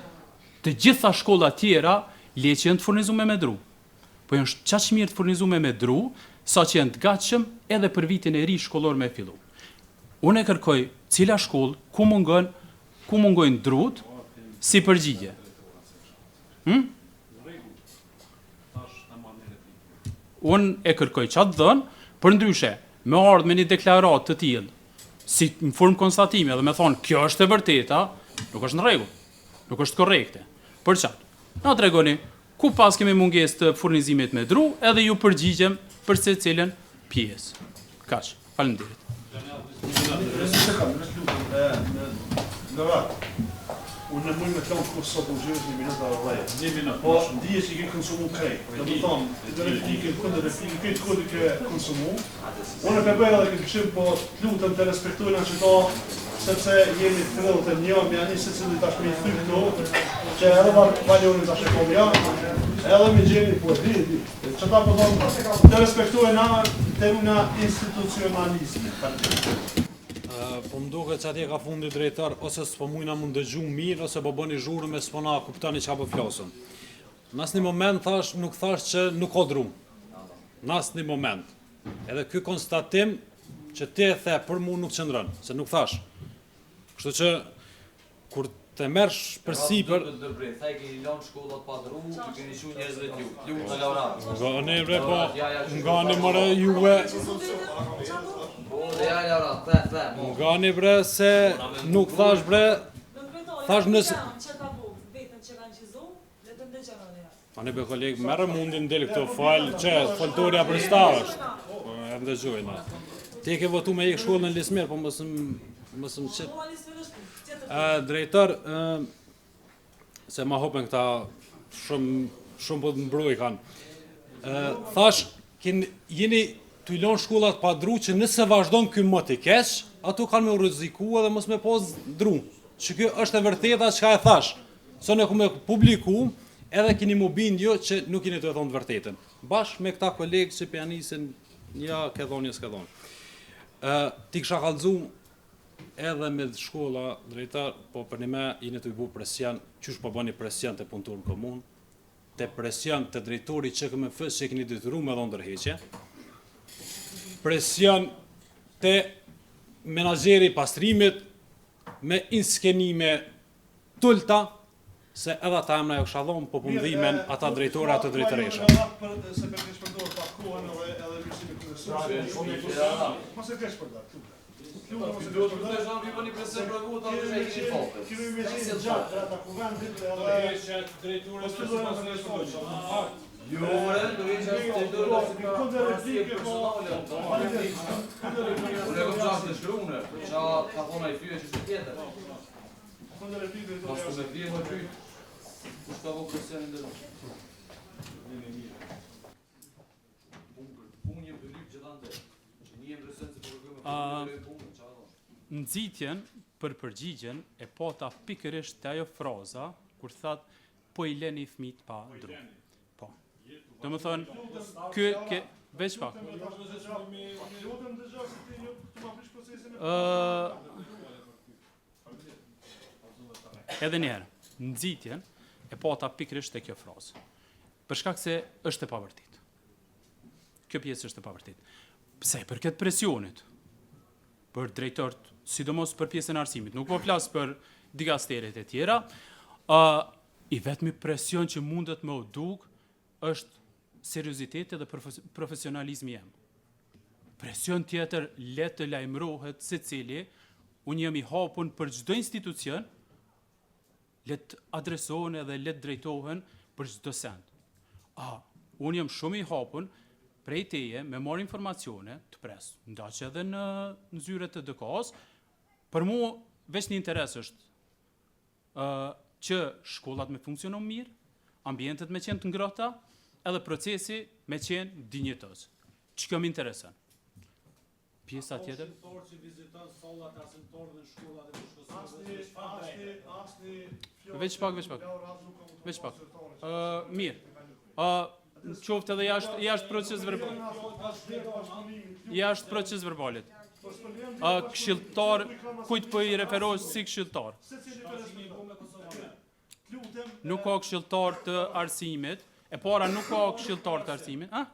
Të gjitha shkollat tjera le që janë të furnizume me dru. Po janë qaq mirë të furnizume me dru, sa që janë të gatshëm edhe për vitin e ri shkollor me fillu. Unë e kërkoj cila shkollë, ku mungon, ku mungojnë drutë, si përgjigje. Hm? Unë e kërkoj qatë dhënë, përndryshe, me ardhë me një deklaratë të tillë, si në formë konstatimi dhe me thonë kjo është e vërteta, nuk është në rregull. Nuk është korrekte. Për qatë, na tregoni ku pas kemi mungesë të furnizimit me dru, edhe ju përgjigjem për secilën pjesë. Kaq. Faleminderit. Një sekond, veç lutem, Lorat, unë në muj me të lanë kur sot u gjyrës një minutë dhe dhjetë. Një minutë. Po, dije që i ke konsumu krejt. Do të thonë, dhe replikën, kundër replikën, krejt kur i ke konsumu. Unë e pe bëj edhe këtë këshim, po të lutem të respektojna që ta, sepse jemi 31, me janë secili tash me i thy këtu, që edhe Valionin tash e kom ja, edhe me gjeni, po e di, e di. Që ta po thonë, të respektojna të runa institucionalizmi. Faleminderit. Po më duket që atje ka fundi drejtor, ose s'po mujna më ndëgju mirë, ose po bëni zhurmë e s'po na kuptoni çka po flasëm. Në asnjë moment thash, nuk thash që nuk ka dru. Në asnjë moment. Edhe ky konstatim që ti e the për mu nuk qëndron, se nuk thash. Kështu që kur të merrsh përsipër, Do të ndërprej, tha i keni lënë shkollat pa dru, ju keni çu njerëzve t'ju. Lutë Laura. nga ne bre po, nga ne more juve, Po, dhe ja Laura, the, the. mo. nga ne bre se nuk thash bre, Thash nëse- Që ka bu, vetën që kanë qizu, le të ndëgjojmë edhe një herë. A ne be koleg, merë mundin del këto fal, që foltoria për sta është. Po, e ndëgjojnë. Ti e ke votu me ik shkollën në Lismir, po mos më mos më qit. Shkolla Lismir është tjetër. Ë drejtor, ë se ma hopën këta shumë shumë po të mbroj kanë. Ë thash, kin, jeni të i lënë shkollat pa dru që nëse vazhdon ky mot i keq, ato kanë me u rreziku edhe mos me pas dru. Që kjo është e vërteta çka e thash. Se ne ku me publiku, edhe keni mu bind ju që nuk jeni të e thonë të vërtetën. Bashkë me këta kolegë që po nisin, ja ke thonë, ja s'ke thonë. Ë ti kisha kallzu edhe me shkolla drejtar, po për një me jeni të i bu presion, qysh po bëni presion të punëtor në komunë, të presion të drejtori QKMF që e keni detyru me dhonë dorëheqje, presion të menaxheri i pastrimit me inskenime tulta, se edhe ata emra jo kisha dhonë, po po më dhimen ata drejtora, ato drejtoresha. Për se për keq përdor pak kohën edhe edhe mirësimin kryesues. Mos e keq përdor, lutem. Lutem mos e keq Duhet të përdor. thësh, mi bëni presion për vota, Kemi dhe me e keni qenë, fatet. kemi me qenë gjatë brenda kuvendit edhe Drejtore, Mos fillojmë me keq përdor. Jo, ore, do jesh as drejtor Po, as kundër replikë, po. personale. Unë e kam qasë të shkruane, për qa ka thonë ai fyje që është tjetër. Kundër replikë Mos drejtori. të me vje më pyet. Kush ka vë presionin ndër? Punë për punë jemi të lyp gjithandej. Që një presion se po kërkojmë A- për punë, çfarë do? Nxitjen për përgjigjen e pata pikërisht te ajo fraza kur that po i leni fëmijët pa dru. Po. Do më thonë, ky ke... Veç pak. Lutem dëgjoj se ti ju këtu ma prish procesin e Ë Edhe një herë, nxitjen e pata pikërisht te kjo frazë. Për shkak se është e pavërtetë. Kjo pjesë është e pavërtetë. Sa i përket presionit për drejtorët, sidomos për pjesën e arsimit, nuk po flas për dikasteret e tjera, ë i vetmi presion që mundet me u duk është serioziteti dhe profesionalizmi jem. Presion tjetër le të lajmërohet secili, unë jam i hapun për çdo institucion, le të adresohen edhe le të drejtohen për çdo send. A, unë jam shumë i hapun prej teje me marrë informacione të pres, ndaç edhe në, në zyre të DKA-s, për mu veç një interes është ë që shkollat me funksionu mirë, ambientet me qenë të ngrohta, edhe procesi me qenë dinjitoz. Që kjo më intereson. Pjesa tjetër? A ka që viziton sallat e arsimtarëve në shkollat e Asni, asni, asni Veç pak, veç pak. Veç pak. Ë, mirë. Ë, qoftë edhe jashtë jashtë proces verbal. Jashtë proces verbalit. Ë, këshilltar, kujt po i referohesh si këshilltar? Nuk ka këshilltar të arsimit. E para nuk ka këshilltar të arsimit, a?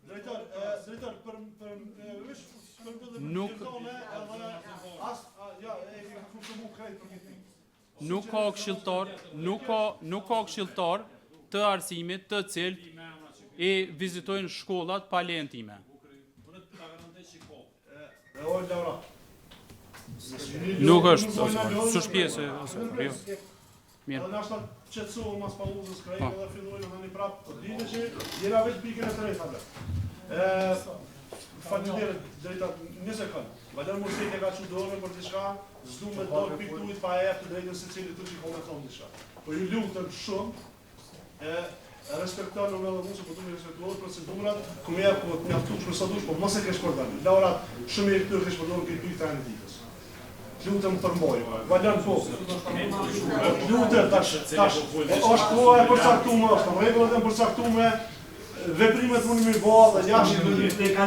Drejtor, drejtor, për për veç për për Nuk edhe as ja e ke konsumu krejt për këtë pikë. Nuk ka këshilltar, nuk ka nuk ka këshilltar të arsimit të cilët i vizitojnë shkollat pa lejen time. E o Laura. Nuk është, s'është pjesë e asaj, jo. Mirë. Edhe nashta qetësohem mas pauzës krejt Po. edhe fillojmë tani prap. Po dini që jena veç pikën e tretë atë. Ë faleminderit drejta një sekond. Valon Murseli ka çu dorën për diçka, s'du me dal pikë tujt pa e jep të drejtën secilit këtu që ka me thonë diçka. Po ju lutem shumë, e e respekton unë edhe unë se po du me respektuar procedurat, ku më jep kohë të mjaftueshme sa dush, po mos e kesh përdorur. Laura, shumë mirë këtu e kesh përdorur këtë pikë të rendit ditës. Të lutem përmboj. Valon po. Po të lutem tash, tash është koha e përcaktuar, është rregullat janë përcaktuar, veprimet mundi mi bë dhe jashtë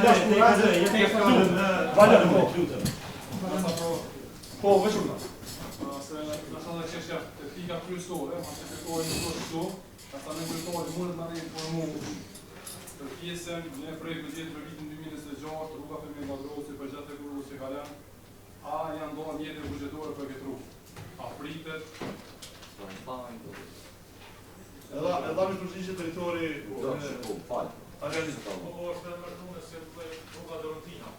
jashtë kuvendit. Valon po. Po, veç unë. Se nështë edhe çështja e pika kryesore, ma që kryetari nuk është këtu, ata në kryetari mundet na informu për pjesën në projekt buxhetit për vitin 2026, rruga Fehmi Lladrovci për gjatë hekurudhës që kalon, a janë ndarë mjete buxhetore për këtë rrugë? A pritet? Edhe edhe më përgjigjet drejtori Do, po, fal. Arjan. Po, është emërtuar si rruga Dorontina.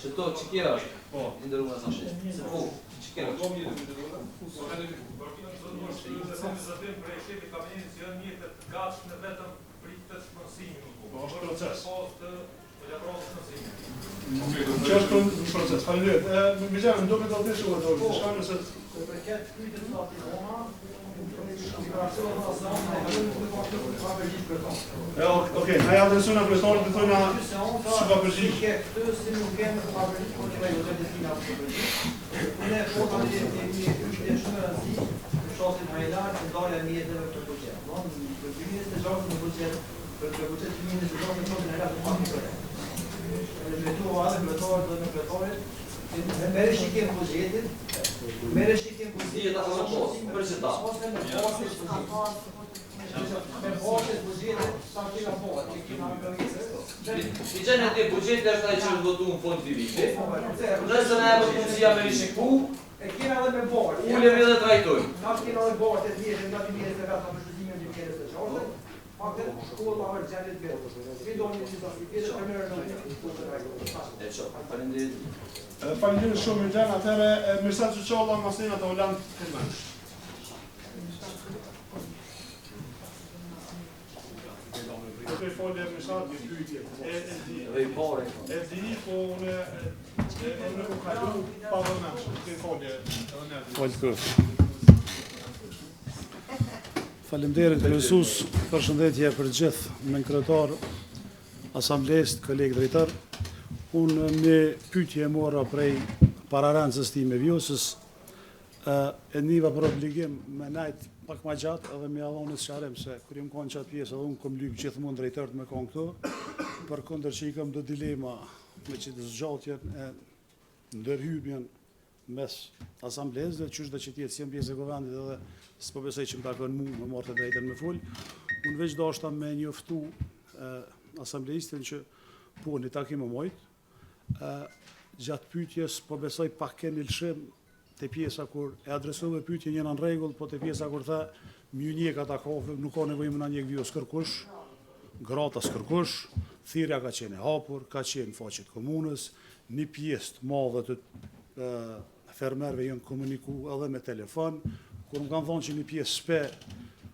Që to, që kjera është? Po. I nderuar Hasan Shesh. Se po, që kjera Po është? do mjete buxhetore? Po edhe Është në zotim prej shefit kabinetit që janë mjete të gatshme vetëm pritet shpronësimi. Po, është proces. Po, të elaborat shpronësimi. Që është në proces. Faleminderit. Ë, Mirëja, më duket atë që u do. Diçka nëse Për përket pyetjes së Atilona, E, okej, na ja adresojna kryetarit të thojna si pa përgjigj. Ke këtë si nuk kemi pa përgjigj, por që jo të tina për përgjigj. Unë e po tani një një pyetje shumë e rëndësishme në fshatin Hajlar të dalja e mjeteve për buxhet. Do për 2026 në buxhet, për për buxhet 2026 në fshatin Hajlar të pamë për. Edhe drejtova edhe kryetarit dhe në kryetarit, me merre shikim buxhetit, merre shikim buxhetit. Dihet apo s'ka pas, për që ta. Ose me pasë buxhetit. Me pasë buxhetit, sa kena po, që kena I gjenë ti buxheti është ai që është votuar në fund të vitit. Nëse na jepet mundësia me rishiku, E kena edhe me bartë. ulemi dhe trajtojmë. Na kena edhe bartë e vjetër nga 2025 në shfrytëzimin e 2026. Faktet shkolla është gjendje të vetë. Si do një gjitha si vjetër për mërë në E ço, faleminderit. Faleminderit shumë Mirjan, atëherë Mirsad Çuçolla, masnina të Oland Kelmend. Okej, folje Mirsad, një pyetje. E e di. Dhe i pari. E di, po unë e e nuk u kalu pa vëmendshëm. Okej, folje edhe ne. Fal kryes. Faleminderit kryesues, përshëndetje për gjithë nënkryetar, asamblest, kolegë drejtor. Unë një pyetje e mora prej pararendësës time Vjosës, e niva për obligim me najt pak ma gjatë edhe me ja dhonë një sqarim se kur jam konë qatë pjesë edhe unë kom lyp gjithmonë drejtorët me konë këtu, përkundër që i kam do dilema me qitë zgjatjen e ndërhyrjen mes asamblesë dhe qysh do që t'jetë si jam pjesë e kuvendit edhe s'po besoj që më takon mu me marrë të drejtën me fol. Unë veç dashta me njoftu e, asambleistin që po një takim u mojt, e, gjatë pyetjes po besoj pak keni lëshim te pjesa kur e adresove pyetjen jena në rregull, po te pjesa kur tha më ju njek ata kafe, nuk ka nevojë më na njek vjos kërkush, grata s'kërkush, thirrja ka qenë e hapur, ka qenë në faqe të komunës, një pjesë të madhe të e, fermerëve janë komuniku edhe me telefon, kur më kanë thonë që një pjesë s'pe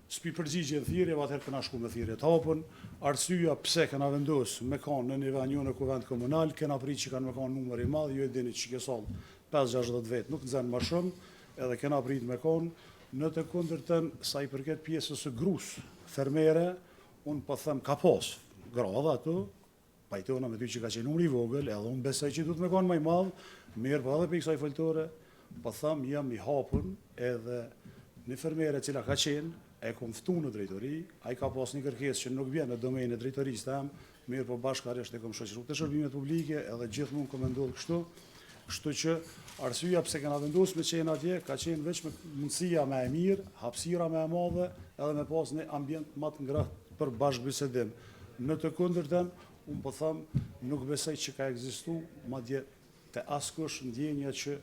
s'pi përgjigjen thirrjeve, atëherë kena shku me thirrje të hapun. Arsyeja pse kena vendos me kanë në një vend jo në kuvend komunal, kena prit që kanë me kanë numër i madh, ju e dini që kjo sallë 5-60 vetë nuk nxen më shumë, edhe kena prit me kanë. Në të kundërtën, sa i përket pjesës së grus fermere, unë po them ka pas gra edhe ato, pajtona me ty që ka qenë numri i vogël, edhe unë besoj që duhet me kanë më i madh, mirë po edhe për kësaj foltore, po them jam i hapur edhe një fermere e cila ka qenë, e kom ftu në drejtori, ai ka pas një kërkesë që nuk vjen në domenin e drejtorisë tem, mirë po bashkarisht e kom shoqëru të shërbimet publike edhe gjithmonë kom ndodh kështu, kështu që arsyeja pse kena vendosur me qenë atje ka qenë veç me mundësia më e mirë, hapësira më e madhe edhe me pas një ambient më të ngrohtë për bashkëbisedim. Në të kundërtën, unë po them, nuk besoj që ka ekzistu, madje te askush ndjenja që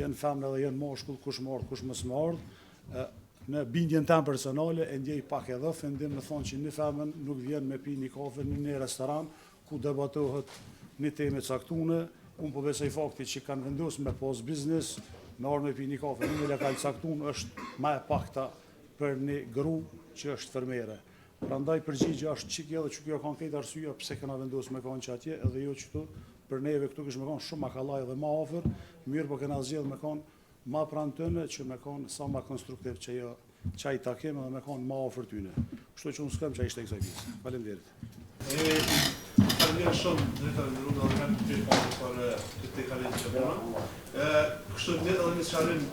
janë femra dhe janë mashkull, kush më ardh, kush mos më ardh. E, Në bindjen tem personale e ndjej pak edhe ofendim me thonë që një femën nuk vjen me pi një kafe në një restoran ku debatohet një temë e caktune, unë po besoj fakti që kanë vendosur me pas biznes, me ardhë me pi një kafe në një lokal caktun është ma e pakta për një gru që është fermere. Prandaj përgjigja është që kjo dhe që kjo kanë këtë arsyeja pse kena vendosur me kanë që atje edhe jo qëtu, për neve këtu kish me kanë shumë ma kollaj dhe ma afër, mirë po kena zgjedh me kanë ma pranë tyne që me kanë sa ma konstruktiv që jo qaj takim edhe me kanë ma afër tyne. Kështu që unë s'kam çka ishtoj kësaj pjesë. Faleminderit. E, faleminderit shumë drejtor nderuar dhe kam të për këtë të kalim që bëna. E, kështu një edhe një sqarim,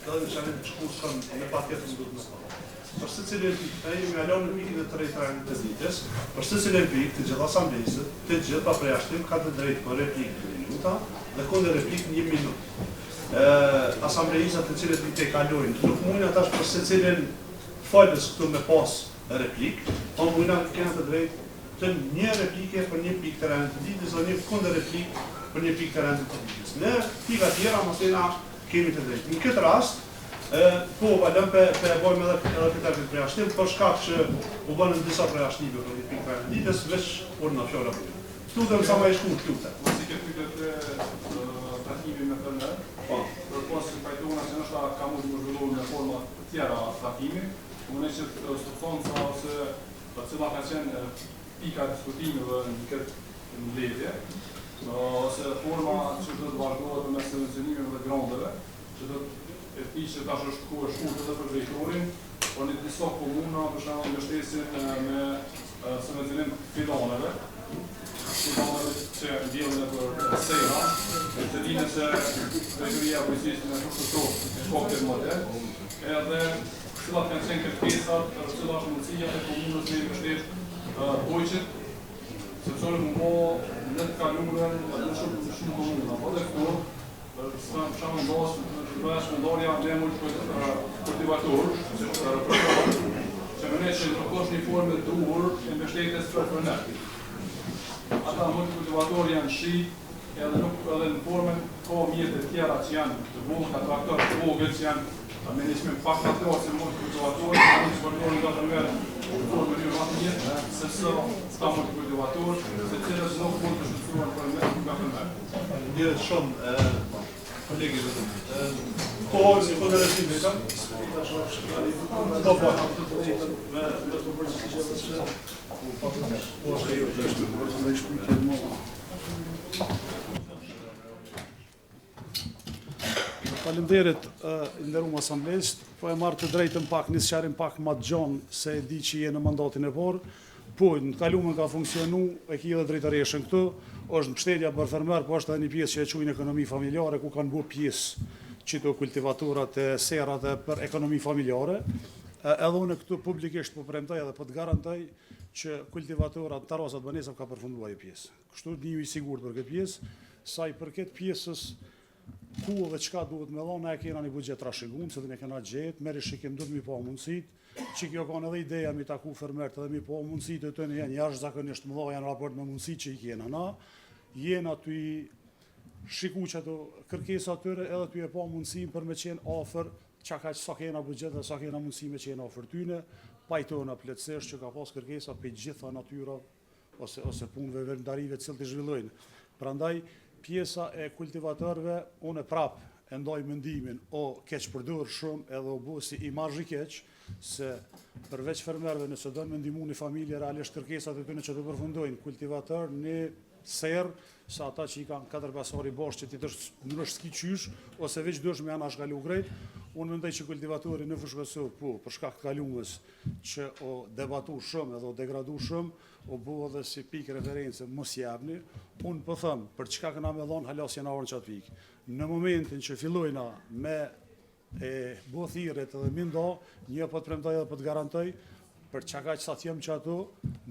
edhe një sqarim të shkurtër me patjetër më duhet më thonë. Për secilën pikë, ne jemi hala në pikën e tretë të rendit të ditës, për secilën pikë të gjithë asambleistët, të gjithë pa përjashtim kanë të drejtë për replikë 2 minuta dhe kundër replikë 1 minutë. Ë asambleistët të cilët i tejkalojnë, nuk mujnë tash për secilin folës këtu me pas replikë, po mujna kena të drejtë të një replike për një pikë të rendit të ditës dhe një kundër replikë për një pikë të rendit të ditës. Në pika tjera mos jena kemi të drejtë. Në këtë rast, e, po, valëm pe, pe e bojmë edhe, edhe këtë këtë përjashtim, për shkak që u bënë disa përjashtime për një pikë të rendit të ditës, veç urdhna fjala për ju. Lutem sa më i shkurt, lutem. Po si ke pyetje te takimi me fermer, Po. përpos që pajtohuna që ndoshta ka mund të zhvillohet në forma të tjera takimi, unë që substanca ose të cila ka qenë pika e diskutimeve në këtë mbledhje, ose forma që do të vazhdohet përmes subvencionimeve dhe granteve, që do të e di që tash është kohë e shkurtër edhe për drejtorin, por në disa komuna, për shembull, mbështesin me subvencionim fidaneve, fidaneve që mbjellin nëpër sera, e të dinë se drejtoria e bujqësisë në Fushë Kosovë ka këtë model, edhe cilat kanë qenë kërkesat, edhe cila është mundësia e komunës me mbështet bujqit, sepse unë më në të kaluarën në shumë në shumë komuna, po edhe këtu, për shembull ndos bëhet shpërndarja me multikultivator, që që më që nuk është një formë e duhur e mbështetjes për fermer. Ata multikultivator janë shi, edhe nuk edhe në formën ka mjete tjera që janë të vogla, traktor të vogël që janë me një çmim pak më të lartë se multikultivator, që mund të përdoren nga fermerët në formë mënyrë më të mirë se sa këta multikultivator, të cilët nuk mund të shfrytëzohen për nga fermerët. Faleminderit shumë, kolegi vetëm. Po, si po të resim, vetëm? Po, po. Me me të përgjigje edhe pse po po është ajo që është është pyetje më. Faleminderit, i nderuar asambleist. Po e marr të drejtën pak, një sqarim pak më të gjanë se e di që je në mandatin e parë. Po, në të kaluarën ka funksionu, e ki edhe drejtoreshën këtu, është mbështetja për fermer, po është edhe një pjesë që e quajnë ekonomi familjare, ku kanë bërë pjesë. qito kultivatorat e serrat e për ekonomi familjare. Edhe unë këtu publikisht po premtoj edhe po të garantoj që kultivatorat në tarracat e banesave ka përfundu ajo pjesë. Kështu ndiju i sigurt për këtë pjesë. Sa i përket pjesës ku dhe çka duhet me dhonë, na e kena një buxhet trashëgum, se dhe ne kena gjetë, me rishikim duhet mi pa mundësit, që kjo kanë edhe ideja mi taku fermerët edhe mi pa mundësit e tëne janë jashtëzakonisht të mëdha, janë në raport me mundësit që i kena na, jena tu i shiku që ato kërkesa atyre edhe tu e pa mundësin për me qenë afër qa kaq sa kena buxhet dhe sa kena mundësi me qenë afër tyne, pajtona plotësisht që ka pas kërkesa për gjitha natyra ose ose punëve veprimtarive të cilët i zhvillojnë. Prandaj pjesa e kultivatorëve unë prap e ndaj mendimin o keq përdor shumë edhe o bo si imazh i keq se përveç fermerëve nëse don me ndihmu një familje realisht kërkesat e tyre që të përfundojnë kultivator një serë se ata që i kanë 4-5 ari bosh që ti të ndrysh s'ki qysh, ose veç duhesh me anashkalu krejt, unë mendoj që kultivatori në Fushë Kosovë, po, për shkak të kalumes që o debatu shumë edhe o degradu shumë, o bo edhe si pikë reference, mos jepni, unë po them, për çka këna me dhonë, hala s'jena ardhë në qatë pikë. Në momentin që fillojna me e bo thirrjet edhe mi nda, një po të premtoj edhe po të garantoj, për çka kaq sa t'jem që ato,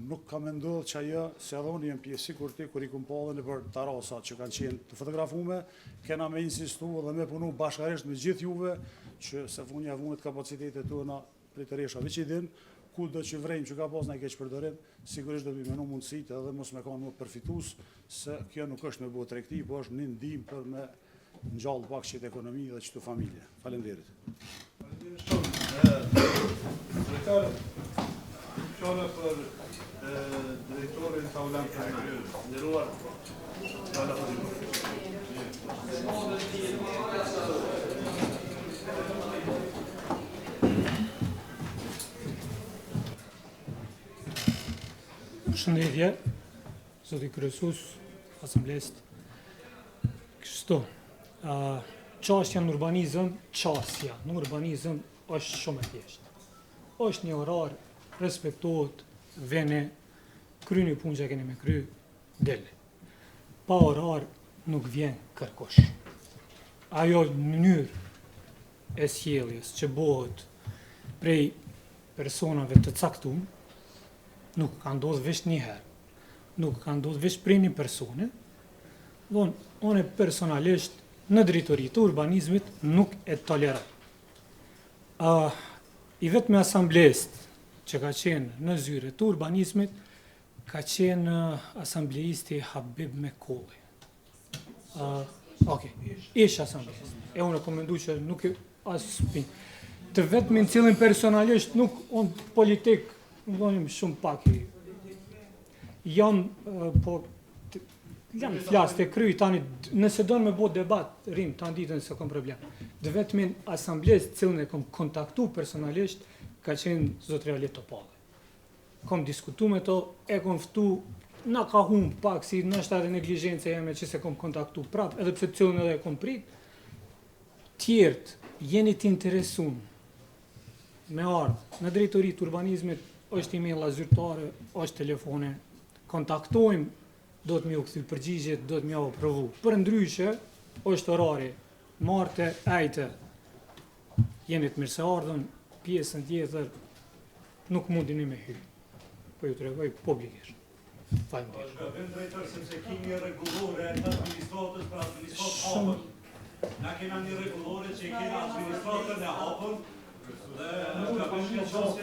nuk ka me ndodhë që ajo, se edhe unë jem pjesë sikur ti, kur i kum pa edhe nëpër tarasa që kanë qenë të fotografume, kena me insistu edhe me punu bashkarisht me gjithë juve, që se fundja vunet kapacitetet tona drejtoresha veç i din, ku do që vrejmë që ka pas në keq përdorim, sigurisht do të menu mundësit edhe mos me kanë më përfitus, se kjo nuk është me bo tregti, po është një ndihmë për me ngjallë pak qëtë ekonomi dhe qëto familje. Faleminderit. Faleminderit shumë. Drejtor, fjala për drejtorin Taulant Përmend. Nderuar, fjala për ju. Përshëndetje, zoti kryesues, asamblest. Kështu, uh, qasja në urbanizëm, qasja në urbanizëm është shumë e thjeshtë. Është një orar, respektohet, veni, kryni punë që keni me kry, delni. Pa orar nuk vjen kërkush. Ajo mënyrë e sjelljes që bëhet prej personave të caktuar, nuk ka ndodhur veç një herë. Nuk ka ndodhur veç prej një personi. Von, unë personalisht në drejtori të urbanizmit nuk e toleroj. Uh, I vetmi asamblest që ka qenë në zyre të urbanizmit ka qenë asambleisti Habib Mekolli. Uh, ok, ish asamblist. E unë e kom mendu që nuk e as pin. Të vetmin cilin personalisht nuk unë politik, më thonim shumë pak i jam uh, po të, jam flas të kry tani nëse don me bo debat rim tan ditën se kom problem. Të vetmin asamblist cilin e kom kontaktu personalisht ka qenë zotri Ali Topalli. Kom diskutu me to, e kom ftu, na ka hum pak si ndoshta edhe neglizhencë jeme që se kom kontaktu prap, edhe pse të cilën edhe e kom prit. Tjerët jeni të interesuar me ardhë në drejtori të urbanizmit, është emaila zyrtare, është telefone, kontaktojmë, do të më ju kthy përgjigjet, do të më jau provu. Për ndryshe, është orari, marte, ejte, jeni të mirëseardhur, pjesën tjetër nuk mundini me hy. Po ju tregoj publikisht. Faleminderit. Është gabim drejtor sepse kemi një rregullore të administratës për administratë hapur. Na kena një rregullore që i kena administratën e hapur dhe është gabim që qasje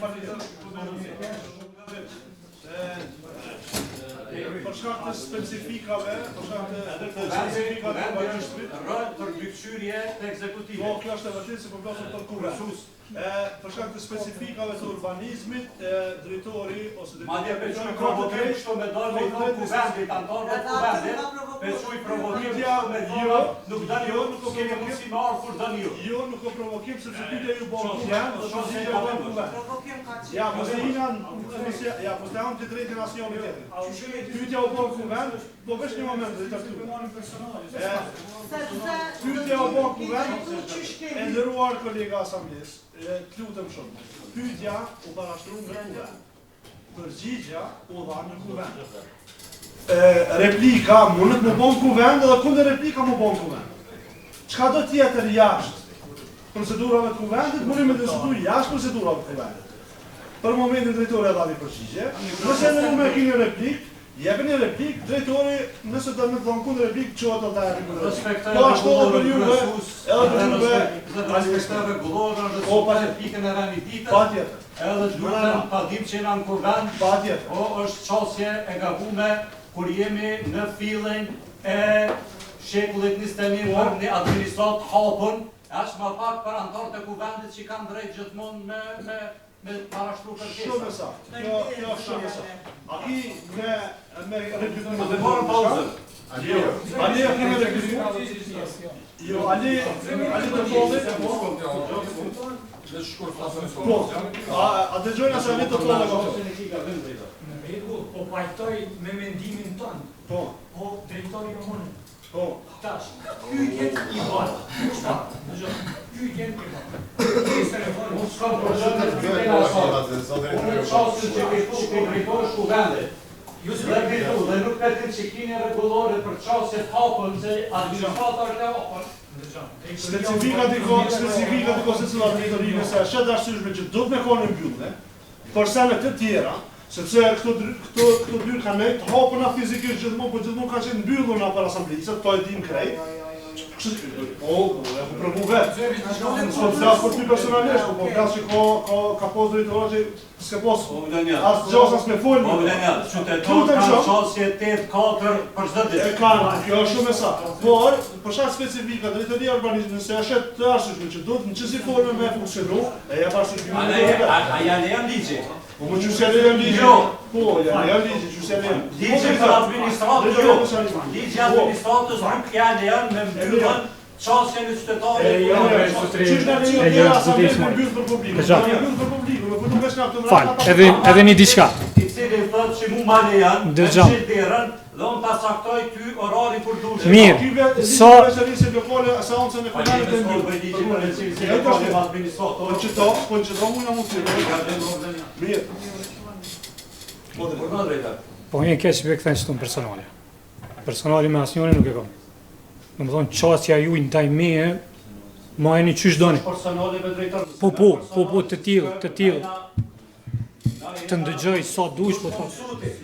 Shumë gabim. Për shkak të specifikave, për shkak të specifikave të urbanizmit, rol për mbikëqyrje të ekzekutivit. Po, kjo është e vërtetë se po flasim për kuvend. E, për shkak të specifikave të urbanizmit, e, drejtori ose drejtori Madje pe quj provokim kështu me dalë me i thonë kuvendit, anëtarëve të kuvendit, pe quj provokim kështu me thonë, nuk doni ju, nuk keni mundësi me ardhë kur doni ju. Jo, nuk o provokim sepse pyetja ju bën kuvend, dhe përgjigja ju bën kuvend. Provokim ka qenë. Ja, mos e hina, mos e, ja, mos e ham të drejtën asnjëri tjetër. Pyetja u bën kuvend, po veç një moment drejtor këtu. E, Pyetja u bën kuvend, e nderuar kolega asamblesë, e, të lutem shumë. Pyetja u parashtru në kuvend. Përgjigja u dha në kuvend. E, replika mundet me bën kuvend edhe kundër replika më bën kuvend. Çka do tjetër jashtë? procedurave të kuvendit, mundi me diskutu jashtë procedurave të kuvendit. Për momentin drejtori e dha një përgjigje, nëse në ju me keni replik, jepeni replik, drejtori nëse do me të dhënë kundër replik, çohet edhe ta jepi kundër replik. Po ashtu edhe për juve, edhe për juve, Respektoj rregulloren, Po, respektoj pikën e rendit ditës. Patjetër. Edhe të lutem ta dim që jena në kuvend. Patjetër. Po është qasje e gabume kur jemi në fillin e shekullit 21 Po. për një administratë hapun, e aq më pak për anëtarët e kuvendit që kanë drejt gjithmonë me me me parashtru kërkesa. Shumë e saktë. Kjo kjo është shumë e saktë. A ki me me repliku Po të marrëm pauzën. Jo. Ali e ki me repliku? Jo, Ali, Ali të folli. Po. A a dëgjojnë se Ali të folli ka fjalë? Në rregull, po pajtoj me mendimin tënd. Po. Po drejtori jo unë. Po. Tash, pyetjet i bën. Çfarë? Dëgjoj. Pyetjen i bën. Nesër e bën. Unë s'kam problem me pyetjen e asaj. Unë qasjen që ke thu, ke drejtosh kuvendit. Jo, Dhe ke thu, dhe nuk vetë që kini rregullore për qasje të hapun, se administrata është e hapun. Specifikat i ka, specifikat i ka se cila drejtori, nëse është e arsyeshme që duhet me konë e mbyllme, për sene të tjera, sepse këto dry- këto këto dyrë kanë nejt të hapura fizikisht gjithmonë, po gjithmonë kanë qenë mbyllur për asamblisët, to e dim krejt. Kështu që, po, po, e ku provu vetë. S'po flas për ty personalisht, po po flas që ka ka ka pas drejtora që s'ke pas as gjos as me fol. Po Vlenja, qytetarët Lutem kanë shumë. qasje 8-4 për çdo ditë. E kanë, kjo është shumë e saktë. Por, për shkak specifika drejtoria e urbanizmit, nëse është të arsyeshme që duhet në çfarë forme me funksionu, e jep arsyeshme. A ne- a a ja lejon ligji? Po më qysh ja lejon ligji? Jo. Po, ja lejon ligji, qysh ja lejon. Ligji për administratën jo. Ligji i administratës nuk ja lejon me mbyllën qasjen e qytetarit. E, jo, jo, Qysh na lejon E, jo, dera zoti asamble Ismail. për mbyll për publikun. Dëgjoj. Na mbyll për publikun, me futu veç nga këto Fal, edhe edhe një diçka. I cili thotë që mu ma lejon, me Dëgjoj. mbyll derën dhe unë ta caktoj ty orarin kur dush. Mirë, sa Sa lokale seancën e kuvendit e mbyll. Ligji për cilësinë E, lokale tash, me administratë. Po që to, po që to mund na mund të. Mirë. Po drejt. Po një keq që kthen qëtu në personale. Personale me asnjërin nuk e kam. Do të thonë qasja juaj ndaj meje, ma jeni qysh doni. Personale me drejtor. Po po, po po të tillë, të tillë. Të ndëgjoj sa dush, po thonë.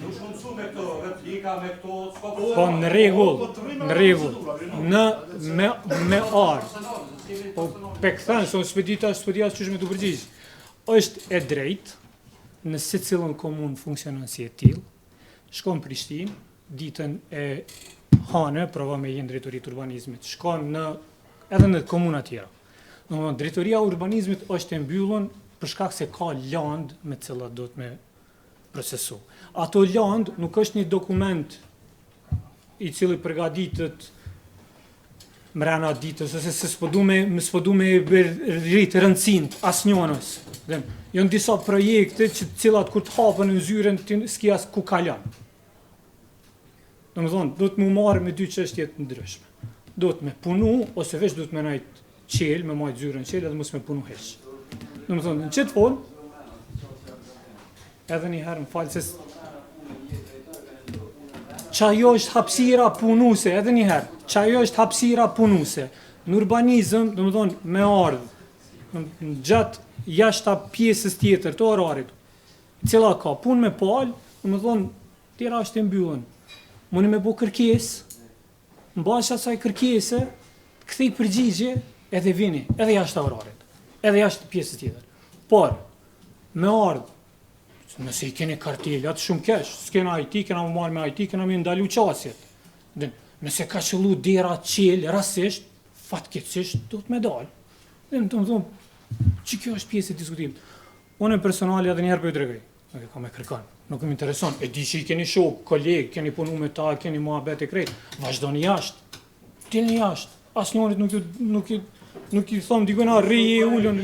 Nuk shkon mësu me këto replika, me këto, s'ka Po në rregull, në rregull. Në me me ardh. Po pe kthen, se unë s'po di tash, s'po di as qysh me t'u përgjigj. Është e drejtë në secilën komunë funksionon si e tillë. Shkon në Prishtinë, ditën e hanë, prova me jenë drejtorit urbanizmit. Shkon në edhe në komuna tjera. Domethënë drejtoria e urbanizmit është e mbyllur për shkak se ka landë me të cilat duhet me procesu. Ato landë nuk është një dokument i cili përgatitet mrena ditës, ose se s'po du me, me s'po du me e bër- rrit rëndësinë asnjënës. Dhe janë disa projekte që të cilat kur të hapen në zyrën ti s'ki as ku kalon. Do të thonë, duhet mu marrë me dy çështje të ndryshme. Duhet me punu ose veç duhet me nejt qel, me majt zyrën qel edhe mos me punu hiç. Do të thonë, në çet formë edhe një herë më falë se s- Qa ajo është hapësira punuse, edhe një herë, qa ajo është hapësira punuse. Në urbanizëm, do të thonë, me ardhë, në- në gjatë jashta pjesës tjetër të orarit, cila ka punë me palë, do të thonë, tjera është e mbyllën. Mundi me bo kërkesë, në bazë asaj kërkese, kthej përgjigje edhe vini, edhe jashtë orarit, edhe jashtë pjesës tjetër. Por, me ardhë, nëse i keni kartelat, shumë keq, s'kena IT, kena më marrë me IT, kena me ndalu qasjet. Dhe, nëse ka qëllu dera qel, rasisht, fatkeqësisht, duhet me dalë. Dhe më të më thonë, që kjo është pjesë e diskutimit. Unë personali edhe një herë po ju tregoj, nuk e kam me kërkon, nuk më intereson. E di që i keni shok, kolegë, keni punu me ta, keni muhabet e krejt. Vazhdoni jashtë. Dilni jashtë. Asnjërit nuk ju nuk i nuk i thon dikujt na rri e ulun.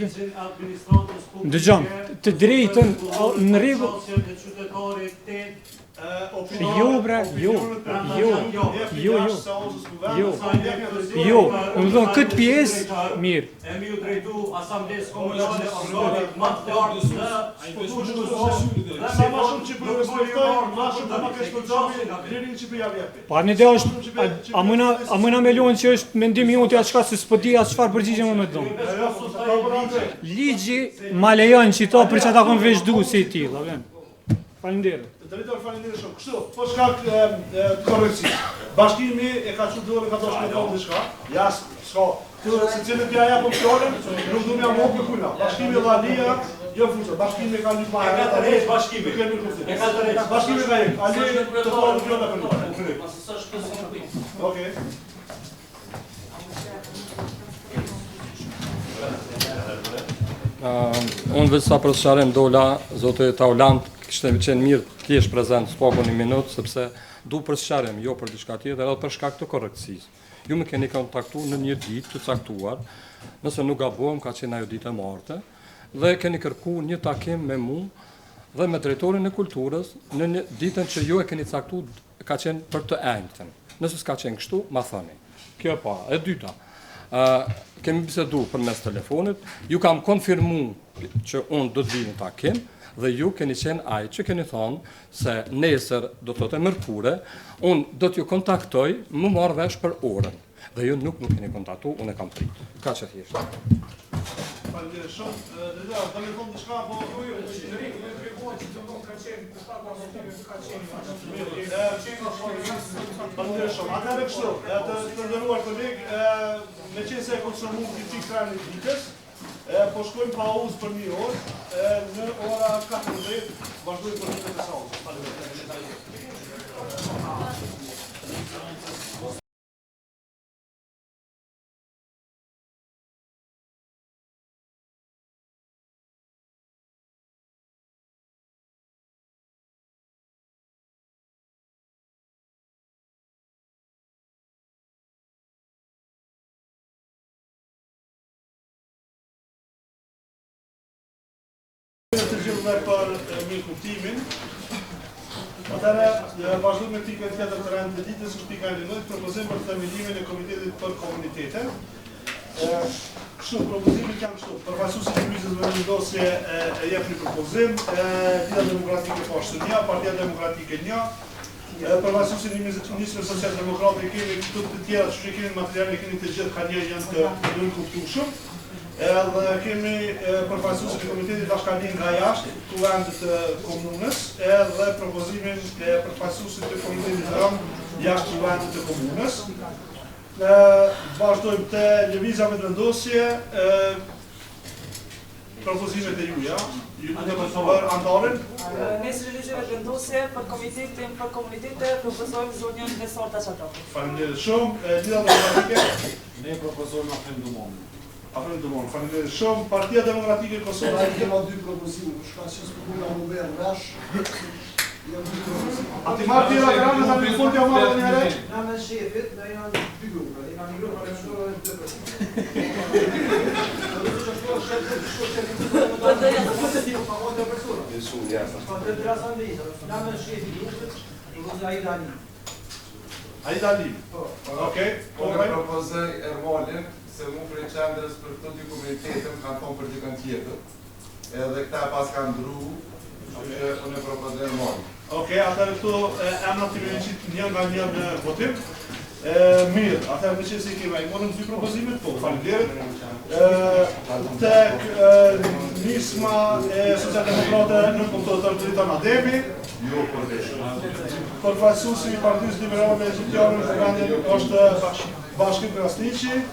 Dëgjom, të drejtën a, në rregull Jo bre, jo, jo, jo, jo, jo, jo, do të thonë këtë pjesë, mirë, E mi u drejtu asamblesë komunale organit më të lartë në Kosovë. Sa më shumë që. shumë që po ju respektoj, ma shumë po ma keqpërdorni lirinë që po ja jepi. Pa një ide është, a, a mujna, a mujna me lonë që është mendimi jonë atë çka se s'po di as çfarë përgjigje më me të dhonë. Jo, jo, s'ka për atë. Ligji ma lejon që to për çata kon veç du si i tillë, a vjen. Faleminderit. Drejtor, faleminderit shumë. Kështu, për shkak të korrektësisë. Bashkimi e ka çu dorën ka dashur me thonë diçka. Ja, s'ka. Këtu secilit ja japëm fjalën, nuk du me ja mohu për kujna. Bashkimi dhe Alia, jo fuqë, Bashkimi ka një E ka të rejtë Bashkimi. Nuk kemi kuptim. E ka të rejtë. Bashkimi ka jek. Ali, të parë fjala për ju. Pasi s'është kësë Okej. Uh, unë veç sa për sqarim dola, zoti Taulant, kishte qenë mirë të jesh prezent së paku një minutë, sepse du për sqarim, jo për diçka tjetër, edhe për shkak të korrektësisë. Ju më keni kontaktu në një ditë të caktuar, nëse nuk gabohem ka qenë ajo ditë e marte, dhe keni kërku një takim me mu dhe me drejtorin e kulturës në një ditën që ju e keni caktu ka qenë për të enjten. Nëse s'ka qenë kështu, ma thoni. Kjo e para. E dyta, ë kemi bisedu përmes telefonit, ju kam konfirmu që unë do të vi në takim dhe ju keni qenë ai që keni thonë se nesër do të thotë e mërkure, unë do t'ju kontaktoj, më marr vesh për orën. Dhe ju nuk më keni kontaktu, unë e kam prit. Kaq e thjeshtë. Faleminderit shumë. Drejtor, do të thonë diçka apo jo, jo, ka qenë ka qenë Faleminderit shumë. Atëherë kështu, të të nderuar koleg, meqenëse e konsumuam këtë pikë rendit ditës, po shkojmë pauzë për një orë, në ora 14 vazhdojmë për ditën e seancës. Faleminderit. Të gjithëve për mirëkuptimin. Atëherë, vazhdojmë me pikën tjetër të rendit të ditës, është pika e 11, propozim për themelimin e Komitetit për Komunitete. Kështu, propozimet janë kështu. Përfaqësuesi i Lëvizjes Vetëvendosje e, e jep një propozim, e, Lidhja Demokratike po ashtu një, Partia Demokratike një, e, përfaqësuesi i Nismës Social Demokrate kemi këtu të tjera që kemi material, e keni të gjithë ka një janë të nënkuptueshëm. Edhe kemi përfaqësuesin e Komitetit Ashkali nga jashtë, Kuvendit të Komunës, edhe propozimin e përfaqësuesit të Komitetit Rom jashtë Kuvendit të Komunës. Ne vazhdojmë te Lëvizja Vetëvendosje, propozimet e juja, ju lutem për anëtarin. Ne si Lëvizje Vetëvendosje për Komitetin për Komunitete propozojmë zonjën Besarta Çadraku. Faleminderit shumë. Lidhja Demokratike. Ne propozojmë Afrim Dumanin. Afrim Dumani, faleminderit shumë. Partia Demokratike e Kosovës. Ne kemi dy propozime, për shkak se s'po mund ta merr vesh. Janë dy propozime. A ti marr tjera të rëndë, tani në fund ja marr edhe një herë? Na me shefit, na janë dy grupe, ne kemi grup për çdo dy persona. Do të thotë që Po të Na me shefit grupit, do të thotë Aida Ali. Aida Ali. Po. Okej. Po, unë propozoj Ermalin, se mu prej qendrës për këto dy komunitete më kanë thonë për dikën tjetër. Edhe këta e pas kanë ndru, kështu që unë e propozoj Ermalin. Okej, atëherë këto emrat i kemi qitë një nga një në votim. E, mirë, atëherë me qenë se i kemi, i morëm dy propozimet, po, faleminderit. Tek e, nisma e Socialdemokrate nënkuptohet është Dritan Ademi. Jo, për vesh. Përfaqësuesi i Partisë Liberale Egjiptiane në Kuvendin është Bashkim Krasniqi.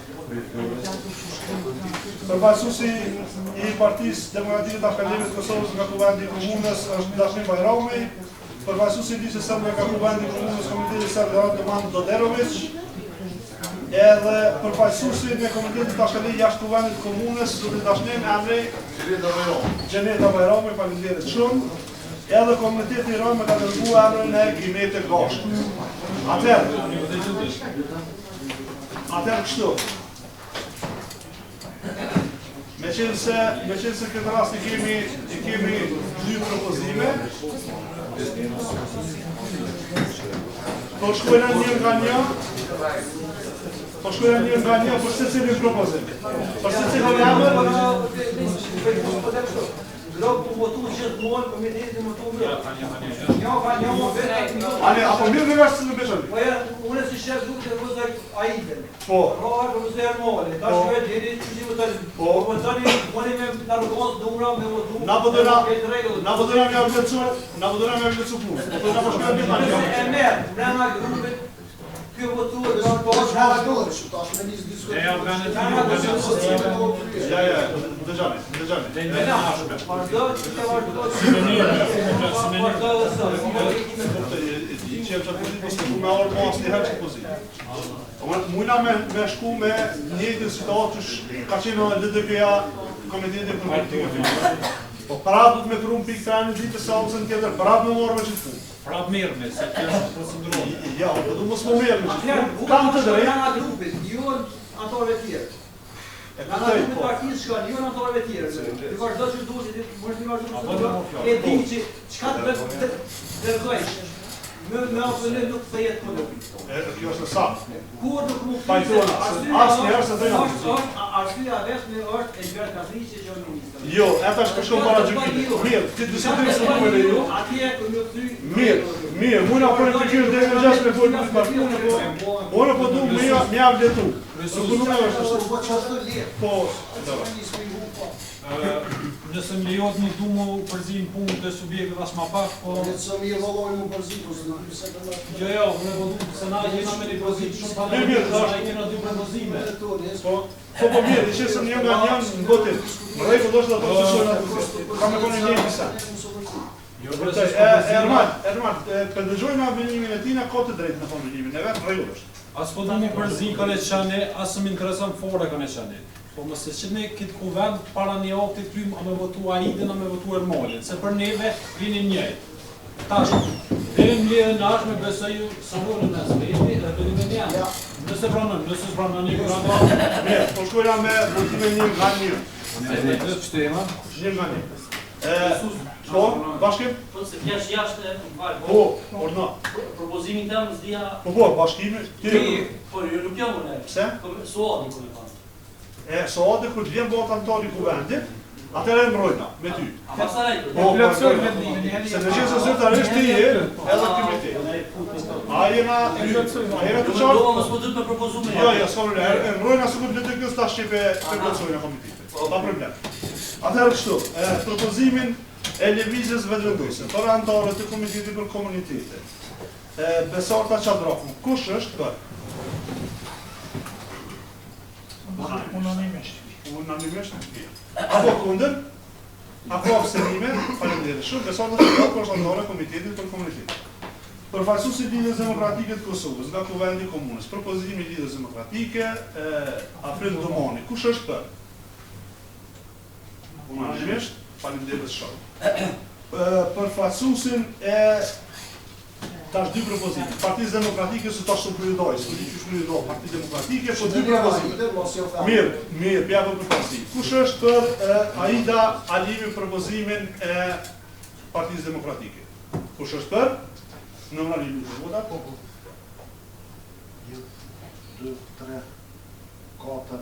Përfaqësuesi i Partisë Demokratike të Ashkalimit të Kosovës nga Kuvendi i Komunës është Dashnim Bajrami. Përfaqësuesi i Listës Serbe nga Kuvendi i Komunës Komiteti Serb Radovan Doderović. Edhe përfaqësuesi i Komitetit Ashkali jashtë Kuvendit të Komunës, zoti Dashnim emri Xheneta Bajrami. Xheneta Bajrami, faleminderit shumë. Edhe komuniteti rom e ka dërguar emrin e Kimete Gashkës. Atëherë, atëherë kështu. Meqenëse, meqenëse këtë rast i kemi, i kemi dy propozime, po shkojna një nga një, po shkojna një nga një për secilin propozim. Për secilin emër, Grup u votu gjithmonë, komuniteti u votu grup. Jo, ka një më vetë. Ale, apo mirë në vesh në beshën? Po ja, unë si shef grupit e propozoj Aidën. Po. Rroha propozoj Ermalin. Tash Po. ju e dini që si votoni. Po. Votoni, votoni me arrogancë numra me votu. Na po dojna, me rregull. na po dojna me ja vlerësu, na po dojna me ja vlerësu punë. Po dojna po shkojmë me tani. Nëse e merr brenda grupit, ky votohet do të Tash tash me nis diskutim. Ja, ja, dëgjoni, dëgjoni. Vazhdo, që të vazhdo. Vazhdo edhe sot. E di që jam qatë pozitë, po s'po du me orë ma asnjëherë që pozitë. Mujna me, me shku me njëjtën situatë që sh- ka qenë edhe LDK-ja Komiteti për Politikë Fillore. Po prapë do të me pru në pikë të rendit ditës seancën tjetër, prapë me marrë me qëtë punë. Prapë merrme, se kjo është procedurale. Ja, po du mos më merr me qëtë Atëherë, punë. Kam të drejtë. Brenda grupit, jo antarëve tjerë. E Brenda kuptoj, grupit po. partisë shkon, jo antarëve tjerë. Ti vazhdo që duhet, ti mos ti vazhdo po, procedurë. E di që çka të dërgojsh. Me me APN nuk kthehet kundër. E, kjo është e saktë. Kur nuk mund Pajtohena, se asnjëherë s'e thënë Është është arsyeja vetme është Elbert Krasniqi që është ministër. Jo, e tash po shkon para gjykimit. Mirë, ti diskutim se nuk e leju. Atje ku ju thy. Mirë, mirë, mujna politikisht deri në 6 me fol për bashkuar, po unë po du me ja me ja vletu. Nuk nuk është ashtu. Po çfarë lirë? Po, Nëse më lejohet nuk du më përzi në punë të subjektet as ma pak, po... Le të së mirë vëlloi mu përzi, po s'do të pse kanë. Jo, jo, unë po du se na jena me një pozitë shumë pa Mirë, mirë, se na jena dy propozime. Po, po po mirë, i qesëm një nga një në botim. Në rregull është ato që shohin aty. Ka me konë një disa. Jo, Vërtet, e Ermal, Ermal, e, për dëgjojmë mendimin e tij, na ka të drejtë në thonë mendimin e vet, në rregull është. As po du më përzi kanë e qane, as më intereson fare kanë e qane. Po mos e qitni këtë kuvend para një akti krym a me votu Aidën a me votu Ermalin, se për neve vinin njëjtë. Tash, deri në mbledhjen e ardhshme besoj ju sarohen mes veti dhe bëni me një. Nëse pranon, nëse s'pranon, ju pranon. Mirë, po shkojna me votimin një nga një. Ne ç'të jema? Një nga një. E, po, bashkim? Po se flash jashtë, më fal. Po, orna. Propozimin tem s'dia. Po, po, bashkimi, ti. Po, jo nuk jam unë. Pse? Po Suadi ku më thonë. E, Suadi kur të vjen bëhet anëtar i kuvendit, atëherë e mbrojna me ty. A pastaj? Po, E plotësoj vendimin, një herë Se në qenë se zyrtarisht ti je, edhe ti me ti. A jena, a jena të qartë? Mendova mos po duhet me propozu me. Jo, jo, s'ka problem. E mbrojna sikur LDK-s tash që pe pe plotësojna komitetin. Pa problem. Atëherë kështu, e, propozimin e lëvizjes vetëvendosje për anëtarët e komitetit për komunitete. E, Besarta Qadraku, kush është për? Unanimisht. Unanimisht. Apo kundër? Apo abstenime? Faleminderit shumë. Besarta Qadraku është anëtare e komitetit për komunitete. Përfaqësuesi i Lidhjes Demokratike të Kosovës nga Kuvendi i Komunës, propozimi i Lidhjes Demokratike, e, Afrim Dumani, kush është për? Unanimisht, faleminderit shumë. E, Përfaqësuesin e tash dy propozime. Partisë Demokratike se tash s'u kryedoj, s'u di qysh kryedoj Parti Demokratike, po dy propozime. Mirë, mirë, pja për përparësi. Kush është për e, Aida Alimi propozimin e Partisë Demokratike? Kush është për? Numra një lutë vota. Po, po. 1 2 3 4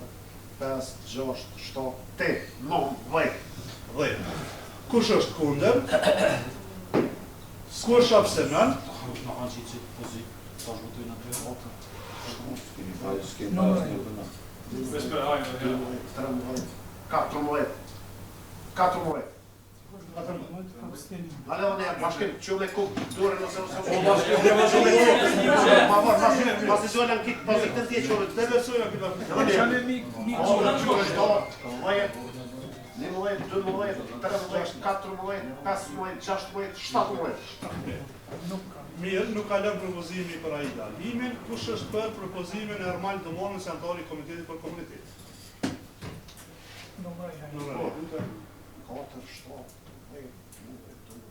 5 6 7 8 9 10. 10. Kush është kundër? Kush abstenon? Na kanë qitë qitë pozitë, tash votojnë aty. 13 14 14 Ale unë jam bashkim, që me kuk dorën ose ose Po, bashkim, që me kuk. Ma po, masi masi dola në kit pozitën ti që Të besojmë këtë. 11, 12, 13, 14, 15, 16, 17. Mirë, nuk kalon propozimi për Aida Alimin. Kush është për propozimin e Ermal Dumanit si anëtar i Komitetit për Komunitet? Numra i Numra Po. i lutem. 4, 7, 10, 11, 12,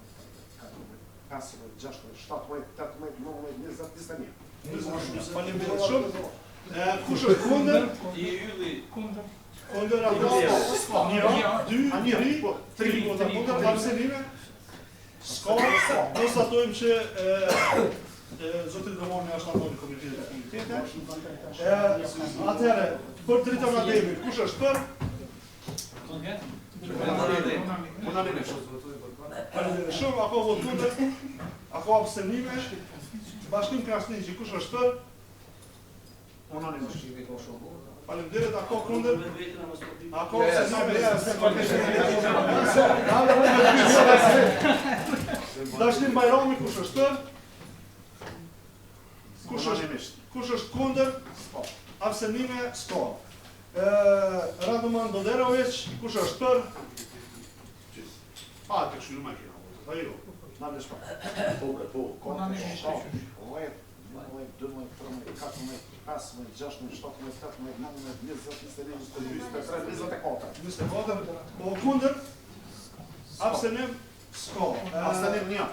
14, 15, 16, 17, 18, 19, 20, 21. Faleminderit shumë. E, kush është kundër? I ylli. Kundër. Kundër apo? Një, dy, tri, tri vota kundër, abstenime? S'ka, konstatojmë që e, e, zoti Dumani është anëtar i Komitetit të Komunitete. E, atëherë, për Dritan Ademin, kush është për? Unanimisht. Faleminderit shumë, a ka votë kundër? A ka abstenime? Bashkim Krasniqi, kush është për? Unanimisht. Faleminderit, a ka kundër? A ka abstenime? Dashnim Bajrami, kush është për? Kush është kush është kundër? S'ka. Abstenime? S'ka. Ë Radoman Doderovic, kush është për? Pa, të kështu më kena. Po jo. Na le s'ka. Po, bre, po. Unanimisht. 10, 11, 12, 13, 14, 15, 16, 17, 18, 19, 20, 21, 22, 23, 24. 24, po kundër? Abstenim? S'ka. Abstenim një.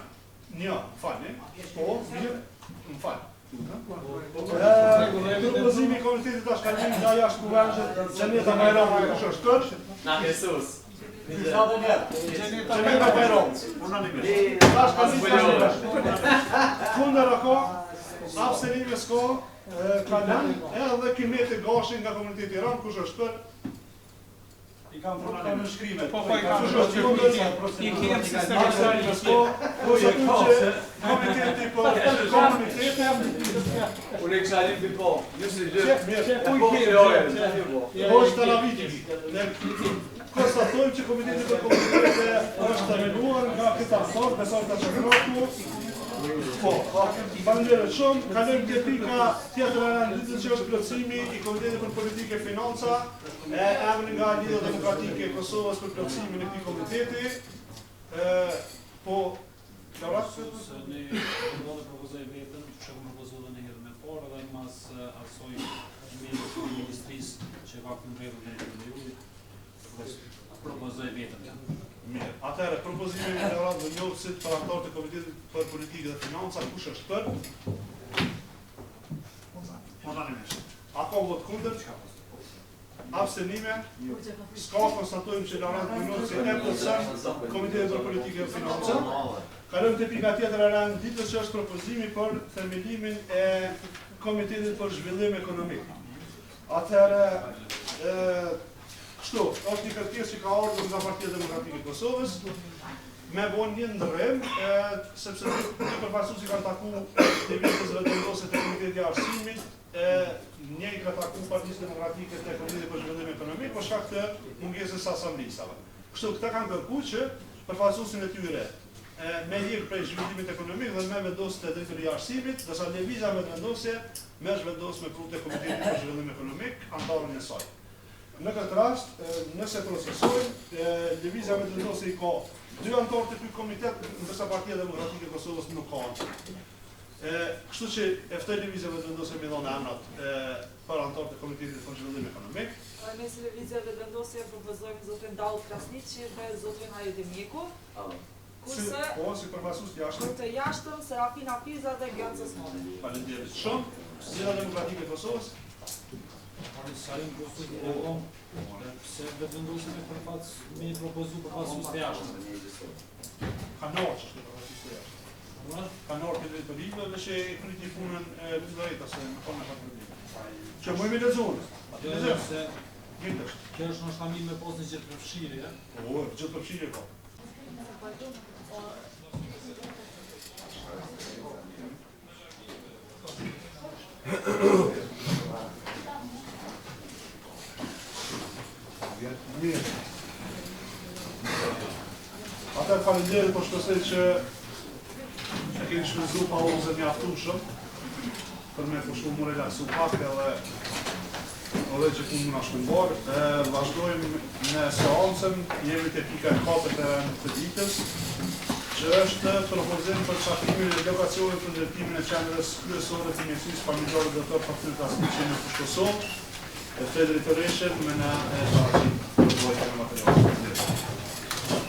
Një, falni. Po, mirë, më fal. Ë, propozimi i komitetit tash kalim nga jashtë kuvendit, Xheneta Bajrami, kush është për? Na Jesus. Xheneta Bajrami. Unanimisht. Tash kalim jashtë. Kundër a ka? Abstenime s'ka. Ë, Kalon edhe Kimete Gashi nga komuniteti Rom, kush është për? I kam kanë nënshkrimet. Po, po, i kam Kush është kundër? I kem si Abstenime s'ka. Konstatojmë që komiteti për komunitete Unë e kisha lypi po. Ju si lyp. Mirë. Po, jo, jo. Po është Taraviti. Ne konstatojmë që Komiteti për Komunitete është themeluar nga këta anëtar, Besar Kaçakraku. Po, faleminderit shumë. Kalojmë te pika tjetër e rendit ditës që është plotësimi i Komitetit për Politikë e Financa, e emri nga Lidhja Demokratike e Kosovës për plotësimin e këtij komiteti. Ë, po Laura? Se ne do të propozoj veten, që kam propozuar edhe një herë më parë edhe mas eh, asaj emaili të ministrisë që ka këmbërë dhe në juve, propozoj veten. Mirë. Atëherë propozimi i Laura Vënjovësit për anëtar të Komitetit për Politikë dhe Financa, kush është për? Unanimisht. A ka vot kundër? Abstenime? S'ka, konstatojmë që Laurent Vënjovësi e plotëson Komitetin për Politikë dhe Financa. Kalojmë te pika tjetër e rendit ditës që është propozimi për themelimin e Komitetit për Zhvillim Ekonomik. Atëherë, ë kështu, është një kërkesë që ka ardhur nga Partia Demokratike e Kosovës me bo një ndërrim, e, sepse dy përfaqësues i kanë taku Lëvizjes Vetëvendosje te Komiteti i Arsimit, e një i ka taku Partisë Demokratike te Komiteti për Zhvillim Ekonomik për shkak të mungesës së asamblistave. Kështu këta kanë kërkuar që përfaqësuesin e tyre e, me hjek prej zhvillimit ekonomik dhe me vendos te drejtori i arsimit, ndërsa Lëvizja Vetëvendosje me zhvendos me pru te Komiteti për Zhvillim Ekonomik, anëtarën e saj. Në këtë rast, e, nëse procesojmë, e, Lëvizja Vetëvendosje i ka dy anëtarë të ky komitet, ndërsa Partia Demokratike e Kosovës nuk ka anëtar. E, kështu që e ftoj Lëvizjen Vetëvendosje me dhënë emrat e, për anëtarët e Komitetit për Zhvillim Ekonomik. Ne si Lëvizja Vetëvendosje propozojmë zotin Daut Krasniqi dhe zotin Hajdi Mjeku. Si, Kurse po, si përfaqësues të jashtëm. të jashtëm Serafina Fiza dhe Genc Osmani. Faleminderit shumë. Lidhja Demokratike e Kosovës. Pari salim kursus e dhon, pse vetëvendosje me përfaqës me i propozu përfaqësues të jashtëm. Kanë orë që është përfaqësues të jashtëm. Kanë orë të drejtorive dhe që e kryti punën e drejta se nuk ka në ka probleme. Që muj me lexu unë. Jo, jo, se Mirë është. kjo është ndoshta mirë me pas një gjithë përfshirje. Po, gjithë përfshirje ka. Mirë. Atëherë faleminderit, po shpresoj që e keni shfrytzuar pauzën mjaftueshëm për me pushu mu relaksu pak edhe edhe që punë më na shku mbarë. E, Vazhdojmë me seancën, jemi te pika e katërt e rendit të ditës, që është propozim për caktimin e lokacionit për ndërtimin e qendrës kryesore të mjekësisë familjare Dr. Fatmir Krasniqi në Fushë Kosovë. E ftoj drejtoreshën me na e paraqit përmbajtjen e materialit. Faleminderit.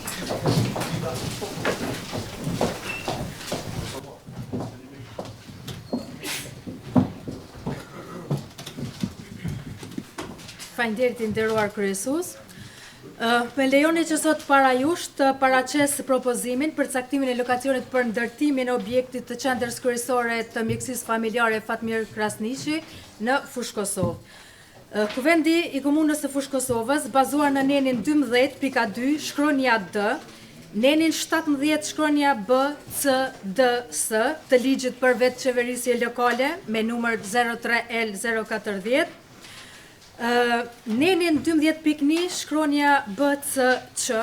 Faleminderit i nderuar kryesues. Ë, Më lejoni që sot para jush të paraqes propozimin për caktimin e lokacionit për ndërtimin e objektit të qendrës kryesore të mjekësisë familjare Fatmir Krasniqi në Fushë Kosovë. Ë, Kuvendi i Komunës së Fushë Kosovës, bazuar në nenin 12.2, shkronja D, Nenin 17 shkronja B, C, D, S të ligjit për vetëqeverisje lokale me numër 03L 040, nenin 12.1 shkronja B, C, Q,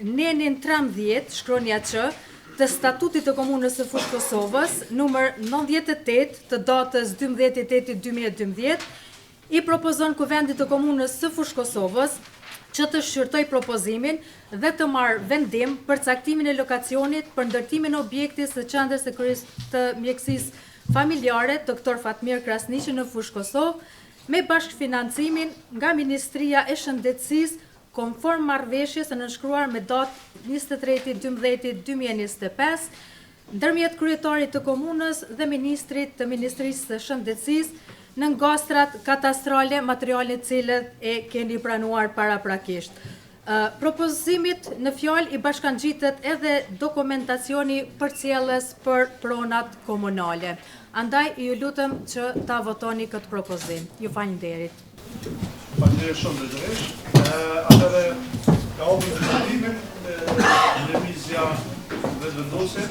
nenin 13 shkronja Q të statutit të komunës së Fushë Kosovës, numër 98 të datës 12.8.2012, i propozon Kuvendit të Komunës së Fushë Kosovës që të shqyrtojë propozimin dhe të marrë vendim për caktimin e lokacionit për ndërtimin e objektit së qendrës së kryesë të mjekësisë familjare Dr. Fatmir Krasniqi në Fushë Kosovë me bashkëfinancimin nga Ministria e Shëndetësisë konform marrëveshjes së nënshkruar me datë 23 12 2025 ndërmjet kryetarit të komunës dhe ministrit të Ministrisë së Shëndetësisë në ngastrat kadastrale, materialet të cilët e keni pranuar paraprakisht. Propozimit në fjalë i bashkangjitet edhe dokumentacioni përcjellës për pronat komunale. Andaj ju lutem që ta votoni këtë propozim. Ju faleminderit. Faleminderit shumë drejtoresh. Atëherë e hapim diskutimin Lëvizja Vetëvendosje.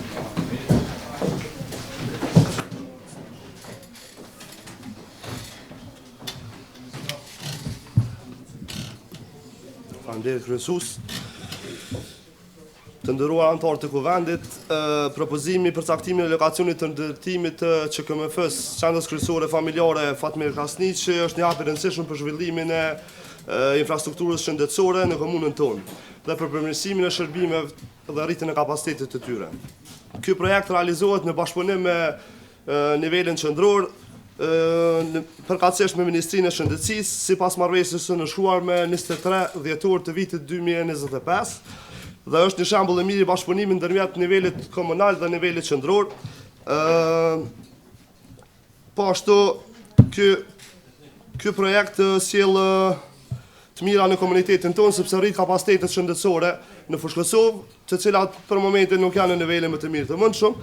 Faleminderit kryesues. Të nderuar anëtarë të Kuvendit, propozimi për caktimin e lokacionit të ndërtimit të QKMF-së, Qendrës Kryesore Familjare Fatmir Krasniqi, është një hap i rëndësishëm për zhvillimin e infrastrukturës shëndetësore në komunën tonë dhe për përmirësimin e shërbimeve dhe rritjen e kapacitetit të tyre. Ky projekt realizohet në bashkëpunim me nivelin qendror, përkatësisht me Ministrinë e Shëndetësisë, sipas marrëveshjes së nënshkruar me 23 dhjetor të vitit 2025, dhe është një shembull i mirë i bashkëpunimit ndërmjet nivelit komunal dhe nivelit qendror. Po ashtu, ky ky projekt sjell të mira në komunitetin tonë sepse rrit kapacitetet shëndetësore në Fushë Kosovë, të cilat për momentin nuk janë në nivelin më të mirë të mundshëm.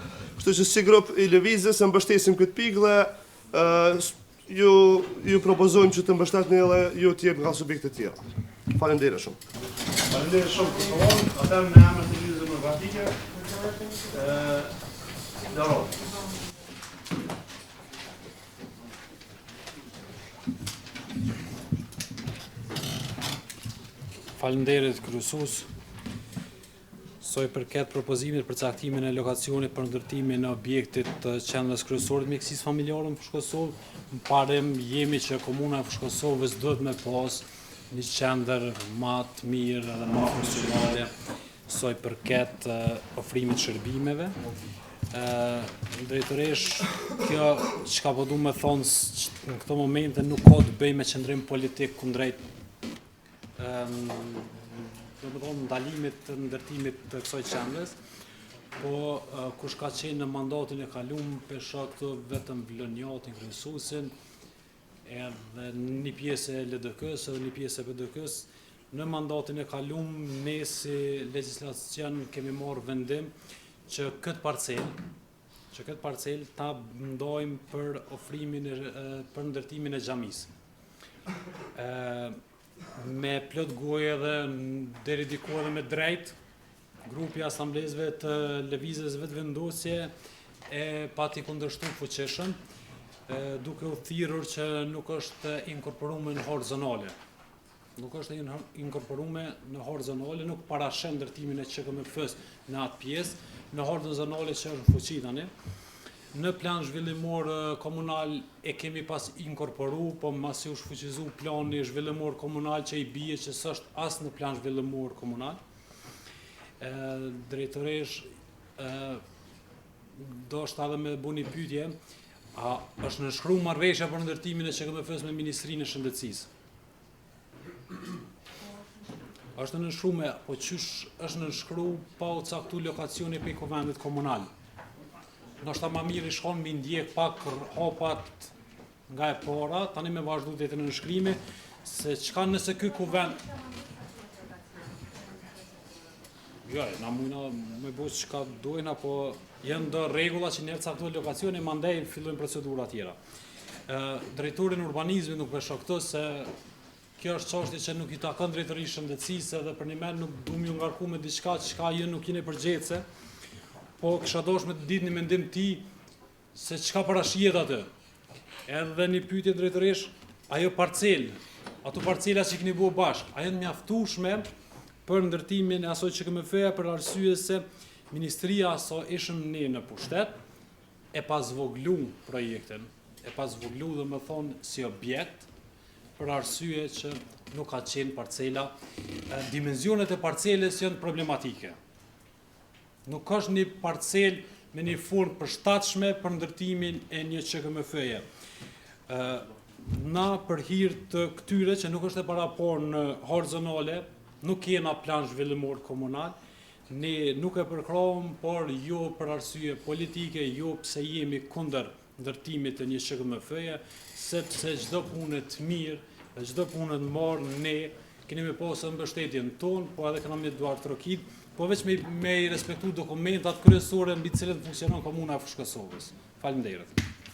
Kështu që si grup i lëvizjes e mbështesim këtë pikë dhe ju ju propozojmë që të mbështetni edhe ju të tjerë nga subjektet tjera. Faleminderit shumë. Faleminderit shumë Kosovan. Atëherë në emër të Lëvizjes Demokratike, ë Laro. Faleminderit kryesues. Sa i përket propozimit për caktimin e lokacionit për ndërtimin e objektit të qendrës kryesore të mjekësisë familjare në Fushë Kosovë, në parim jemi që komuna e Fushë Kosovës duhet me pas një qendër ma të mirë dhe ma funksionale sa i përket ofrimit shërbimeve. Drejtoresh, kjo çka po du me thonë në këto momente nuk ka të bëjë me qëndrim politik kundrejt do me thonë ndalimit të ndërtimit të kësaj qendrës, po kush ka qenë në mandatin e kalum, pe shoh këtu vetëm Vlonjatin, kryesuesin, edhe një pjesë e LDK-së edhe një pjesë e PDK-së, në mandatin e kalum ne si legjislacion kemi marrë vendim që këtë parcelë, që këtë parcelë ta ndajmë për ofrimin e, për ndërtimin e xhamisë. Ë me plot gojë edhe deri diku edhe me drejt, Grupi i asamblistëve të Lëvizjes Vetëvendosje e pati kundërshtu fuqishëm, duke u thirrur që nuk është inkorporume në hartë zonale. Nuk është inkorporume në hartë zonale, nuk parasheh ndërtimin e QKMF-së në atë pjesë, në hartën zonale që është në fuqi tani. Në plan zhvillimor komunal e kemi pas inkorporu, po masi u shfuqizu plani zhvillimor komunal që i bie që s'është as në plan zhvillimor komunal. Drejtoresh, deshta edhe me bu një pyetje, a është nënshkru marrëveshja për ndërtimin e QKMF-së me Ministrinë e Shëndetësisë? Është nënshkru me, po qysh është nënshkru pa u caktu lokacioni prej kuvendit komunal? Ndoshta ma mirë ish kon mi ndjek pak hapat Nga e para, tani me vazhdu deri te nënshkrimi, se çka nëse ky kuvend... Jo, na mujna me bo çka dojna, po janë do rregulla që njëherë caktohet lokacioni, mandej fillojnë procedura tjera. Drejtorin urbanizmit nuk po e shoh këtu se kjo është çështje që nuk i takon drejtorisë shëndetësisë edhe për një mend nuk du m'ju ngarku me diçka çka ju nuk jeni përgjegjëse, po kisha dashur me të ditë një mendim ti se çka parashihet aty. Edhe një pyetje drejtoresh, ajo parcelë, ato parcela që keni bo bashkë, a janë mjaftueshme për ndërtimin e asaj QKMF-ja për arsye se ministria sa ishëm ne në pushtet e pas zvoglu projektin, e pas zvoglu dhe me thonë si objekt, për arsye që nuk ka qenë parcela, dimenzionet e parcelës janë problematike. Nuk është një parcelë me një formë përshtatshme për ndërtimin e një QKMF-je. Na për hir të këtyre që nuk është e paraparë në hartë zonale, nuk kena plan zhvillimor komunal, ne nuk e përkrahum, por jo për arsye politike, jo pse jemi kundër ndërtimit të një QKMF-je, sepse çdo punë të mirë dhe çdo punë të mbarë ne keni me pasë edhe mbështetjen tonë, po edhe kena me duartrokit, po veç me, me i respektu dokumentat kryesore mbi të cilën funksionon komuna e Fushë Kosovës. Faleminderit.